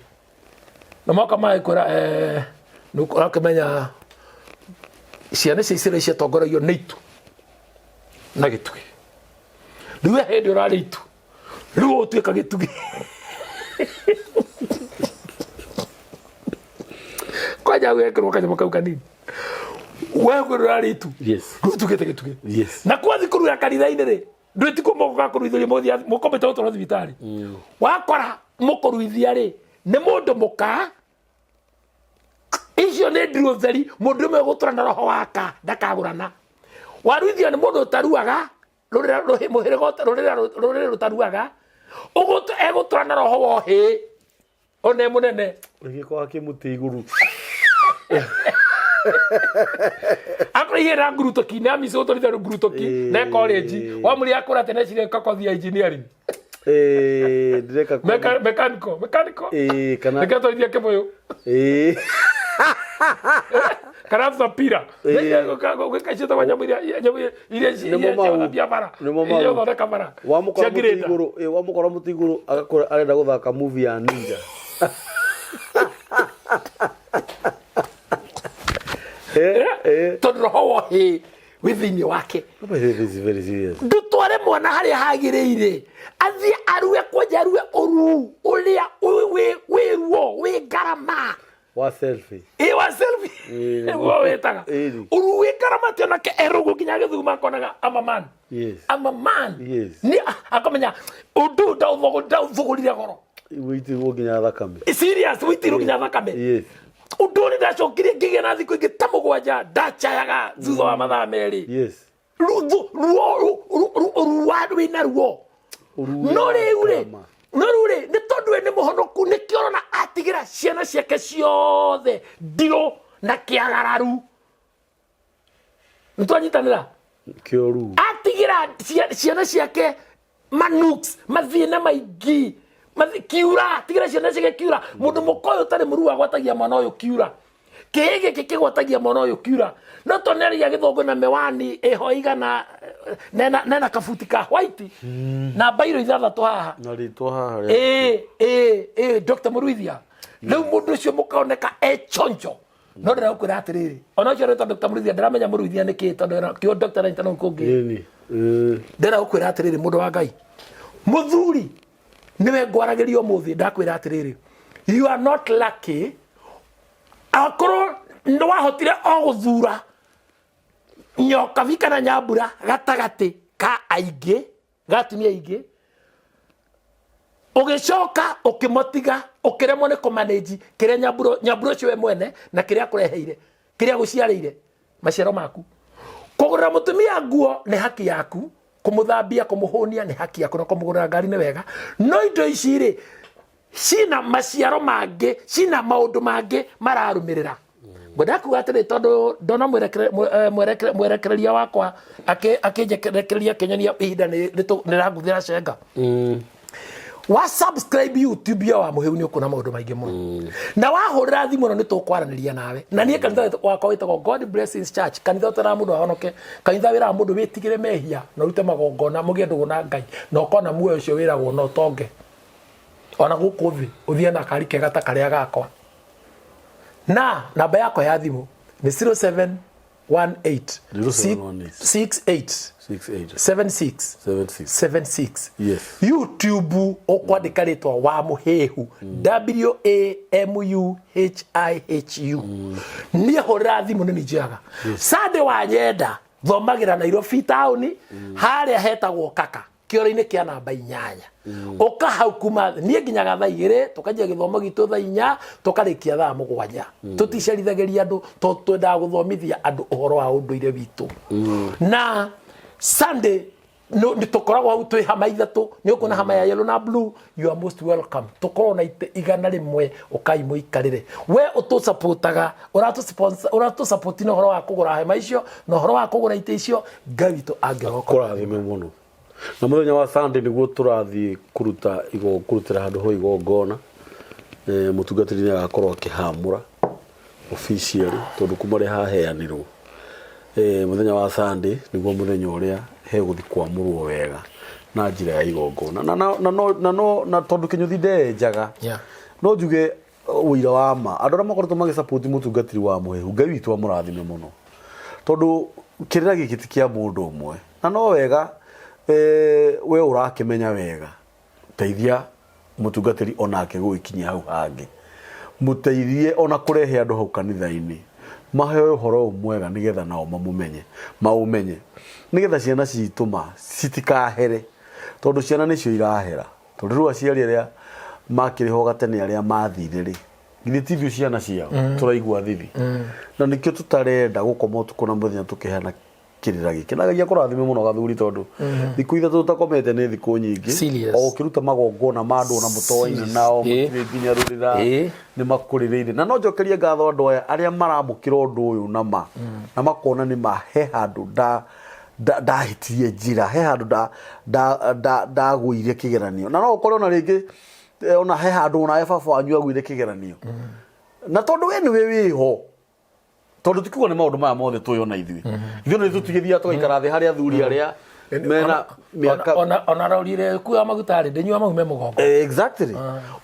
na moka magĩkwĩra nĩ ũrakĩmenya ciana cia Isiraeli ciatongoragio nĩ itu na gĩtugĩ. Rĩu we hĩndĩ ũrarĩ itu, rĩu ũtuĩka gĩtugĩ. Kwanja gwekĩrwo kanyamũ kau kanini, we kwĩrwo ũrarĩ itu, rĩu ũtuĩkĩte gĩtugĩ. Na kwathi kũruga kanitha-inĩ rĩ, ndwĩtikuo mũgoka kũruithĩria mũthia mũkomete gũtwarwo thibitarĩ. Wakora mũkũruithia rĩ nĩ mũndũ mũka, icio nĩ ndirũ theri. Mũndũ ũmwe ũgũtũra na roho waka ndakagũrana. Waruithio nĩ mũndũ ũtaruaga, rũrĩrĩ rũtaruaga, egũtũra na roho wa ũhĩ one mũnene. Gĩkoragwo kĩmũtĩ igũrũ. Akorwo ihera ngurutoki nä amici gå twarithia ngurutoki ne college wamuri akå ra tene cire kothi ya engineering. Ndĩreka Mechanical mechanical. Kana Nĩkĩatwarithia kĩbũyũ kana thapira ciĩtagwo nyamũ iria iria Nĩmo mau. ciathambia bara, Nĩmo mau. iria ũthondeka bara Wamũkora cia mũtĩ grader. igũrũ, wamũkora mũtĩ igũrũ agakora arenda gũthaka movie ya ninja. Tondũ roho wa ũhĩ wĩ thĩinĩ wake. But this is very serious. Ndũtware mwana harĩa hagĩrĩire athiĩ arue, kwanja arue ũruu ũrĩa wĩ ruo wĩ ngarama. Wa selfie. Ĩ wa selfie. Nĩguo wĩtaga ũruu wĩ ngarama, atĩ onake erũguo nginya agĩthuguma akonaga I'm a man. I'm a man. Nĩ akamenya ũndũ ũyũ ndaũthũgũrire goro. Wĩitirwo nginya thakame. Serious, wĩitirwo nginya thakame. Ũndũ ũrĩa ndacokire ngĩgĩa na thikũ ingĩ ta 7 ndacayaga thutha wa mathaa 2. Ruo ruwa rwĩna ruo. Ũruu No wĩna rĩu rĩ, ngarama. no rĩu rĩ, nĩ tondũ we nĩ mũhonoku, nĩkĩo ũrona atigĩra ciana ciake ciothe ndirũ na kĩagararu. Nĩ twanyitanĩra? Kĩoru. Atigĩra ciana ciake manuks mathĩna maingĩ, kiura, tigĩra ciana ciake kiura. Mũndũ mũka ũyũ ũtarĩ mũruu agwatagia mwana ũyũ kiura, kĩĩ gĩkĩ kĩgwatagia mwana ũyũ kiura, no to nĩaragia gĩthũngũ na mĩwani ĩho igana nena kabuti ka white na mbairũ 6 haha. Na rĩtwa haha rĩa. Ĩ ĩ ĩ Dr. Mũruithia, rĩu mũndũ ũcio mũkaoneka e chonjo, no ndĩrakwĩra atĩrĩrĩ, ona ũcio ũretwo Dr. Mũruithia, ndĩramenya Mũruithia nĩ kĩ, tondũ kĩo Dr. na no kũngĩ. Ĩni. Ndĩrakwĩra atĩrĩrĩ, mũndũ wa Ngai, mũthuri nĩwe ngwaragĩria ũmũthĩ, ndakwĩra atĩrĩrĩ, you are not lucky akorwo nĩ wahotire o gũthura nyokabi kana nyambura gatagatĩ ka aingĩ, ga atumia aingĩ, ũgĩcoka ũkĩmotiga, ũkĩremwo nĩ kũmanage kĩrĩa nyambura ũcio we mwene na kĩrĩa akũreheire, kĩrĩa agũciarĩire, maciaro maku. Kũgũrĩra mũtumia nguo nĩ haki yaku, kũmũthambia, kũmũhũnia nĩ haki yaku, na kũmũgũrĩra ngari nĩ wega, no indo ici rĩ cina maciaro mangĩ, cina maũndũ mangĩ mararũmĩrĩra. Ngwenda kuga atĩrĩ, tondũ ndona mwerekereria wakwa akĩnjekereria akĩnyonia ihinda nĩ rĩranguthĩra cenga. Wa subscribe YouTube ya wa Mũhĩu nĩ ũkuona maũndũ maingĩ mũno, na wahũrĩra thimũ ĩno nĩ tũkwaranĩria nawe. Na niĩ kanitha wakwa wĩtagwo God Blessings Church, kanitha ũteraga mũndũ ahonoke, kanitha wĩraga mũndũ wĩtigĩre mehia na ũrute magongona mũgĩe ndũgũ na Ngai, na ũkona muoyo ũcio wĩragwo na ũtonge ona gũkũ thĩ, ũthiĩ na kari kega ta karĩa gakwa. Na namba yakwa ya thimũ nĩ 0718 0718 68 68 76 76 76. YouTube ũkwandĩka rĩtwa wa Mũhĩhu, W A M U H I H U. Niĩ hũrĩra thimũ nĩ njoyaga. Sunday wa nyenda thomagĩra Nairobi taũni harĩa hetagwo Kaka. Kĩoro-inĩ kĩa namba 8. Ũka hau kuma niĩ nginyaga thaa 2, tũkanjia gĩthomo gitũ thaa 4, tũkarĩkia thaa 7. Tũticerithagĩria andũ tondũ twendaga gũthomithia andũ ũhoro wa ũndũire witũ. Na Sunday no nĩ tũkoragwo hau twĩ hama ithatũ, nĩ ũkuona hama ya yellow na blue. You are most welcome. Tũkorwo na itĩ 100, ũkai mũikarĩre. We ũtũsupportaga, ũratũ ũratũ na ũhoro wa kũgũra hema icio na ũhoro wa kũgũra itĩ icio, Ngai witũ angĩroka. Kũrathime mũno. Na mũthenya wa Sunday nĩguo tũrathiĩ kũruta igo kũrutĩra handũ ho igongona. Mũtungatĩri nĩ agakorwo akĩhamũra officially tondũ kuma rĩa haheanirwo. Mũthenya wa Sunday nĩguo mũthenya ũrĩa hegũthiĩ kwamũrwo wega na njĩra ya igongona. Na na na no na no na tondũ kĩnyũthi ndenjaga. No njuge ũira wa ma andũ arĩa makoretwo magĩsupport mũtungatĩri wa mũhehu, Ngai witũ amũrathime mũno, tondũ kĩrĩra gĩkĩ ti kĩa mũndũ ũmwe, na no wega we ũrakĩmenya wega, teithia mũtungatĩri onake gũgĩkinyia hau hangĩ, mũteithie ona kũrehe andũ hau kanitha-inĩ maheo ũhoro ũyũ mwega, nĩgetha nao mamũmenye, maũmenye, nĩgetha ciana citũ ma citikahere, tondũ ciana nĩcio irahera. Tondũ rĩu aciari arĩa makĩrĩ ho gatene arĩa mathire rĩ, githĩ ti ithuĩ ciana ciao tũraigua thithi? Na nĩkĩo tũtarenda gũkoma ũtukũ na mũthenya tũkĩheana kĩrĩra gĩkĩ. Na Ngai akũrathime mũno gathuri, tondũ thikũ 3 tũtakomete nĩ thikũ nyingĩ. Serious. O ũkĩruta magongona ma andũ ona mũtoaine nao, mũtirĩ nginya rũrĩra, nĩ makũrĩrĩire. Na no njokerie ngatho andũ aya arĩa maramũkĩra ũndũ ũyũ na ma na makona nĩ ma he handũ nda ndahĩtirie njĩra, he handũ ndagũire kĩgeranio. Na no ũkore ona rĩngĩ ona he handũ onawe baba wanyu agũire kĩgeranio, na tondũ we nĩwe wĩho, tondũ ti kuga nĩ maũndũ maya mothe tũĩ ona ithuĩ, ithuĩ nĩ tũtigĩthiaga tũgaikara thĩ harĩa athuri arĩa mena mĩaka. Ona rorire kuya maguta rĩ, ndĩnyua mau me mũgongo. Exactly.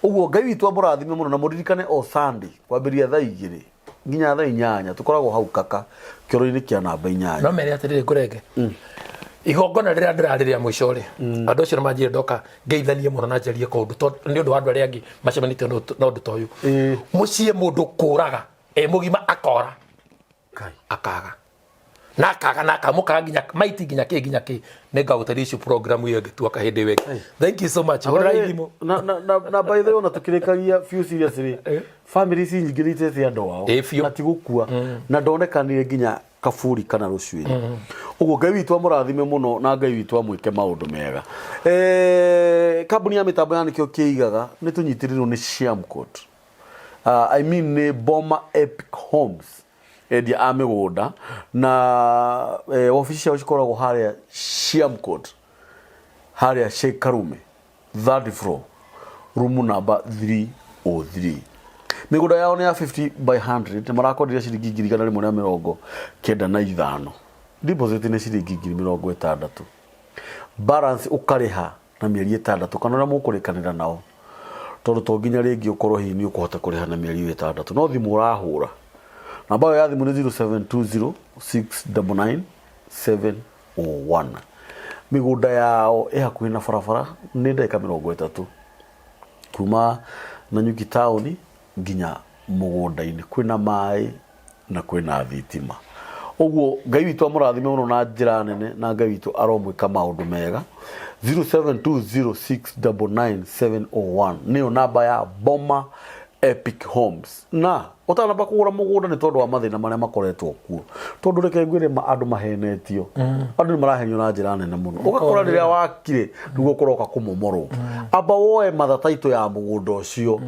Ũguo Ngai witũ amũrathime mũno, na mũririkane o Sunday kwambĩrĩria thaa 2 nginya thaa 8 tũkoragwo hau kaka kĩoro-inĩ kĩa namba 8. No mere atĩrĩrĩ, ngũrenge igongona rĩrĩa ndĩrarĩ rĩa mũico rĩ, andũ acio nĩ manjire ndoka ngeithanie mũno na njarie kũndũ tondũ nĩ ũndũ wa andũ arĩa angĩ macemanĩtie na ũndũ ta ũyũ. Mũciĩ mũndũ kũraga e mũgima akora. Ngai. Akaga na akaga na akaga, mũkaga nginya maiti nginya kĩ nginya kĩ. Nĩ ngagũtarĩria icio program ĩyo ĩngĩ tuoka hĩndĩ ĩyo ĩngĩ. Thank you so much. Hũrĩrai thimũ. Na by the way, ona tukirikagia few seriously, family ici nyingĩ nĩ itete andũ ao. Ĩ, biũ. Na ti gũkua na ndonekanire nginya kaburi kana rũcuĩrĩ. Ũguo Ngai witũ amũrathime mũno, na Ngai witũ amwĩke maũndũ mega. Kambuni ya mĩtambo ya nĩkĩo kĩigaga nĩ tũnyitĩrĩrwo nĩ Shamcot, I mean nĩ Boma Epic Homes, endia a mĩgũnda, na obici ciao cikoragwo harĩa Shamcot, harĩa Sheikh Karume, third floor, room number 303. Mĩgũnda yao nĩ ya 50 by 100, nĩ marakondirie ciringi 195,000, deposit nĩ ciringi 60,000, balance ũkarĩha na mĩeri 6 kana ũrĩa mũkũrĩkanĩra nao, tondũ to nginya rĩngĩ ũkorwo hihi nĩ ũkũhota kũrĩha na mĩeri ĩyo 6. No thimũ ũrahũra, namba ĩyo ya thimũ nĩ 0720 699 701. Mĩgũnda yao ĩ hakuhĩ na barabara, nĩ ndagĩka 30 kuma Nanyuki taũni nginya mũgũnda-inĩ. Kwĩna maĩ na kwĩna thitima. Ũguo Ngai witũ amũrathime mũno na njĩra nene, na Ngai witũ aromwĩka maũndũ mega. 0720699701 nĩyo namba ya Boma Epic Homes. Na ũtanamba kũgũra mũgũnda, nĩ tondũ wa mathĩna marĩa makoretwo kuo, tondũ reke ngwĩre ma, andũ mahenetio, andũ nĩ marahenio na njĩra nene mũno. Ũgakora rĩrĩa wakire nĩguo kũroka kũmomorwo. Amba woe mathataitũ ya mũgũnda ũcio,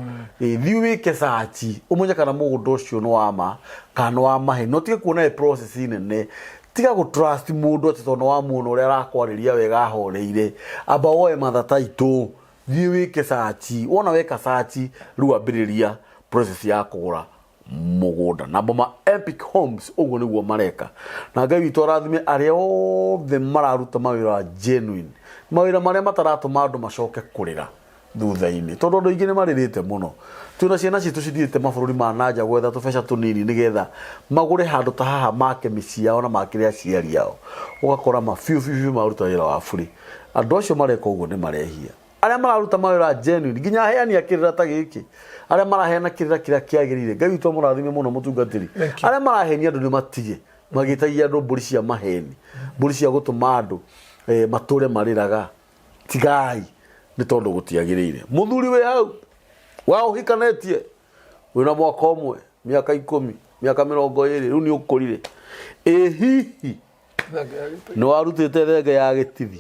thiĩ wĩke search ũmenye kana mũgũnda ũcio nĩ wa ma kana nĩ wa maheni, na ũtige kuona ĩ process nene. Tiga gũ trust mũndũ atĩ tondũ nĩ wamuona ũrĩa arakwarĩria wega ahoreire. Amba woe mathataitũ, thiĩ wĩke search. Wona weka search, rĩu ambĩrĩria process ya kũgũra mũgũnda na Boma Epic Homes. Ũguo nĩguo mareka, na Ngai witũ arathime arĩa othe mararuta mawĩra genuine, mawĩra marĩa mataratũma andũ macoke kũrĩra thutha-inĩ, tondũ andũ aingĩ nĩ marĩrĩte mũno. Twĩna ciana citũ cithiĩte mabũrũri ma nanja gwetha tũbeca tũnini nĩgetha magũre handũ ta haha, make mĩciĩ yao na makĩre aciari ao. Ũgakora ma biũ biũ biũ maruta wĩra wa burĩ. Andũ acio mareka ũguo nĩ marehia. Arĩa mararuta mawĩra genuine, nginya aheani a kĩrĩra ta gĩkĩ, arĩa maraheana kĩrĩra kĩrĩa kĩagĩrĩire, Ngai witũ amũrathime mũno mũtungatĩri. Thank you. Arĩa marahenia andũ nĩ matige magĩtagia andũ mbũri cia maheni, mbũri cia gũtũma andũ matũre marĩraga. Tigai nĩ tondũ gũtiagĩrĩire. Mũthuri wĩ hau wa ũhikanetie wĩna mwaka ũmwe, mĩaka 10, mĩaka 20, rĩu nĩ ũkũrire. Ĩ hihi nĩ warutĩte thenge ya gĩtithi?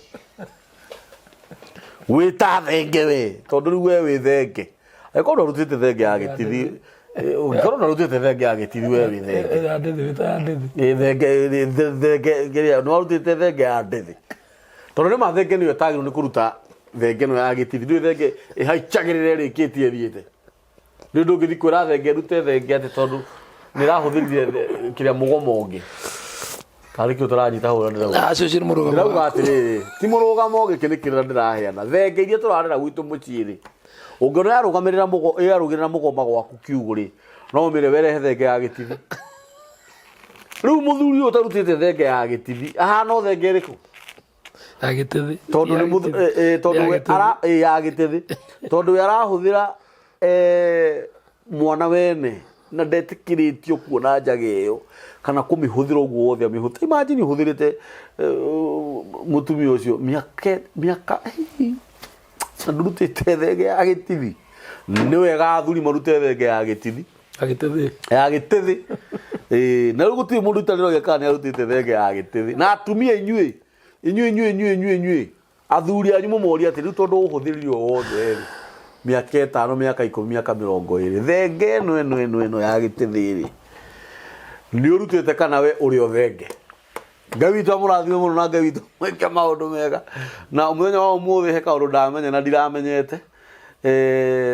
Wĩ ta thenge we, tondũ rĩu we wĩ thenge. Angĩkorwo ndwarutĩte thenge ya gĩtithi, ũngĩkorwo ndwarutĩte thenge ya gĩtithi we wĩ thenge. Ya ndĩthĩ, wĩ ta ya ndĩthĩ. Ĩ thenge, ĩ thenge, kĩrĩa, nĩ warutĩte thenge ya ndĩthĩ. Tondũ nĩ ma thenge nĩyo ĩtagĩrĩirwo nĩ kũruta thenge ĩno ya gĩtithi. Ndũĩ thenge ĩhaicagĩrĩra ĩrĩkĩtie ĩthiĩte. Rĩu ndũngĩthiĩ kwĩra thenge ĩrute thenge atĩ tondũ nĩ ĩrahũthĩrire kĩrĩa mũgomo ũngĩ. Karĩ kĩo tũranyita hau ũrĩa ndĩrauga. Acio cio nĩ mũrũgamo Ndĩrauga waku. atĩrĩrĩ, ti mũrũgamo gĩkĩ nĩ kĩrĩra ndĩraheana. Thenge iria tũrarera gwitũ mũciĩ rĩ, ũngĩona yarũgamĩrĩra mũgo, yarũgĩrĩra mũgoma gwaku kiugũ rĩ, no ũmĩre werehe thenge ya gĩtithi. Rĩu mũthuri ũyũ ũtarutĩte thenge ya gĩtithi, ahana o thenge ĩrĩkũ? Ya gĩtĩthĩ. Tondũ nĩ mũth- tondũ Ya we gĩtĩthĩ. ara ya gĩtĩthĩ. Tondũ we arahũthĩra mwana wene na ndetĩkĩrĩtio kuona njaga ĩyo kana kũmĩhũthĩra ũguo wothe amĩhũthĩra. Imagine ũhũthĩrĩte mũtumia ũcio mĩaka mĩaka na ndũrutĩte thenge ya gĩtithi. Nĩ wega athuri marute thenge ya gĩtithi. Ya gĩtĩthĩ. Ya gĩtĩthĩ. Ĩĩ, na rĩu gũtirĩ mũndũ itarĩroria kana nĩ arutĩte thenge ya gĩtĩthĩ. Na atumia inyuĩ, inyuĩ inyuĩ inyuĩ inyuĩ inyuĩ, athuri anyu mũmorie atĩ rĩu tondũ ũhũthĩrire ũũ wothe rĩ, mĩaka 5, mĩaka 10, mĩaka 20, thenge ĩno ĩno ĩno ĩno ya gĩtĩthĩ rĩ, nĩ ũrutĩte kana we ũrĩ o thenge? Ngai witũ amũrathime mũno na Ngai witũ mwĩke maũndũ mega. Na mũthenya wa ũmũthĩ he kaũndũ ndamenya na ndiramenyete.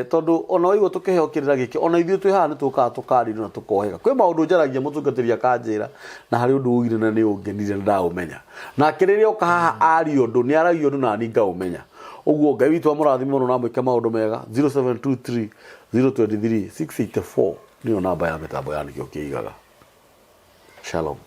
Tondũ ona waigua tũkĩheo kĩrĩra gĩkĩ, ona ithuĩ twĩ haha nĩ tũkaga tũkarirwo na tũkohĩga. Kwĩ maũndũ njaragia mũtungatĩri akanjĩra na harĩ ũndũ ugire na nĩ ũngenire na ndaũmenya. Nake rĩrĩa oka haha aria ũndũ, nĩ aragia ũndũ nani ngaũmenya. Ũguo Ngai witũ amũrathime mũno na amwĩke maũndũ mega. 0723 023 684 nĩyo namba ya mĩtambo ya Nĩkĩo Kĩigaga. Shalom.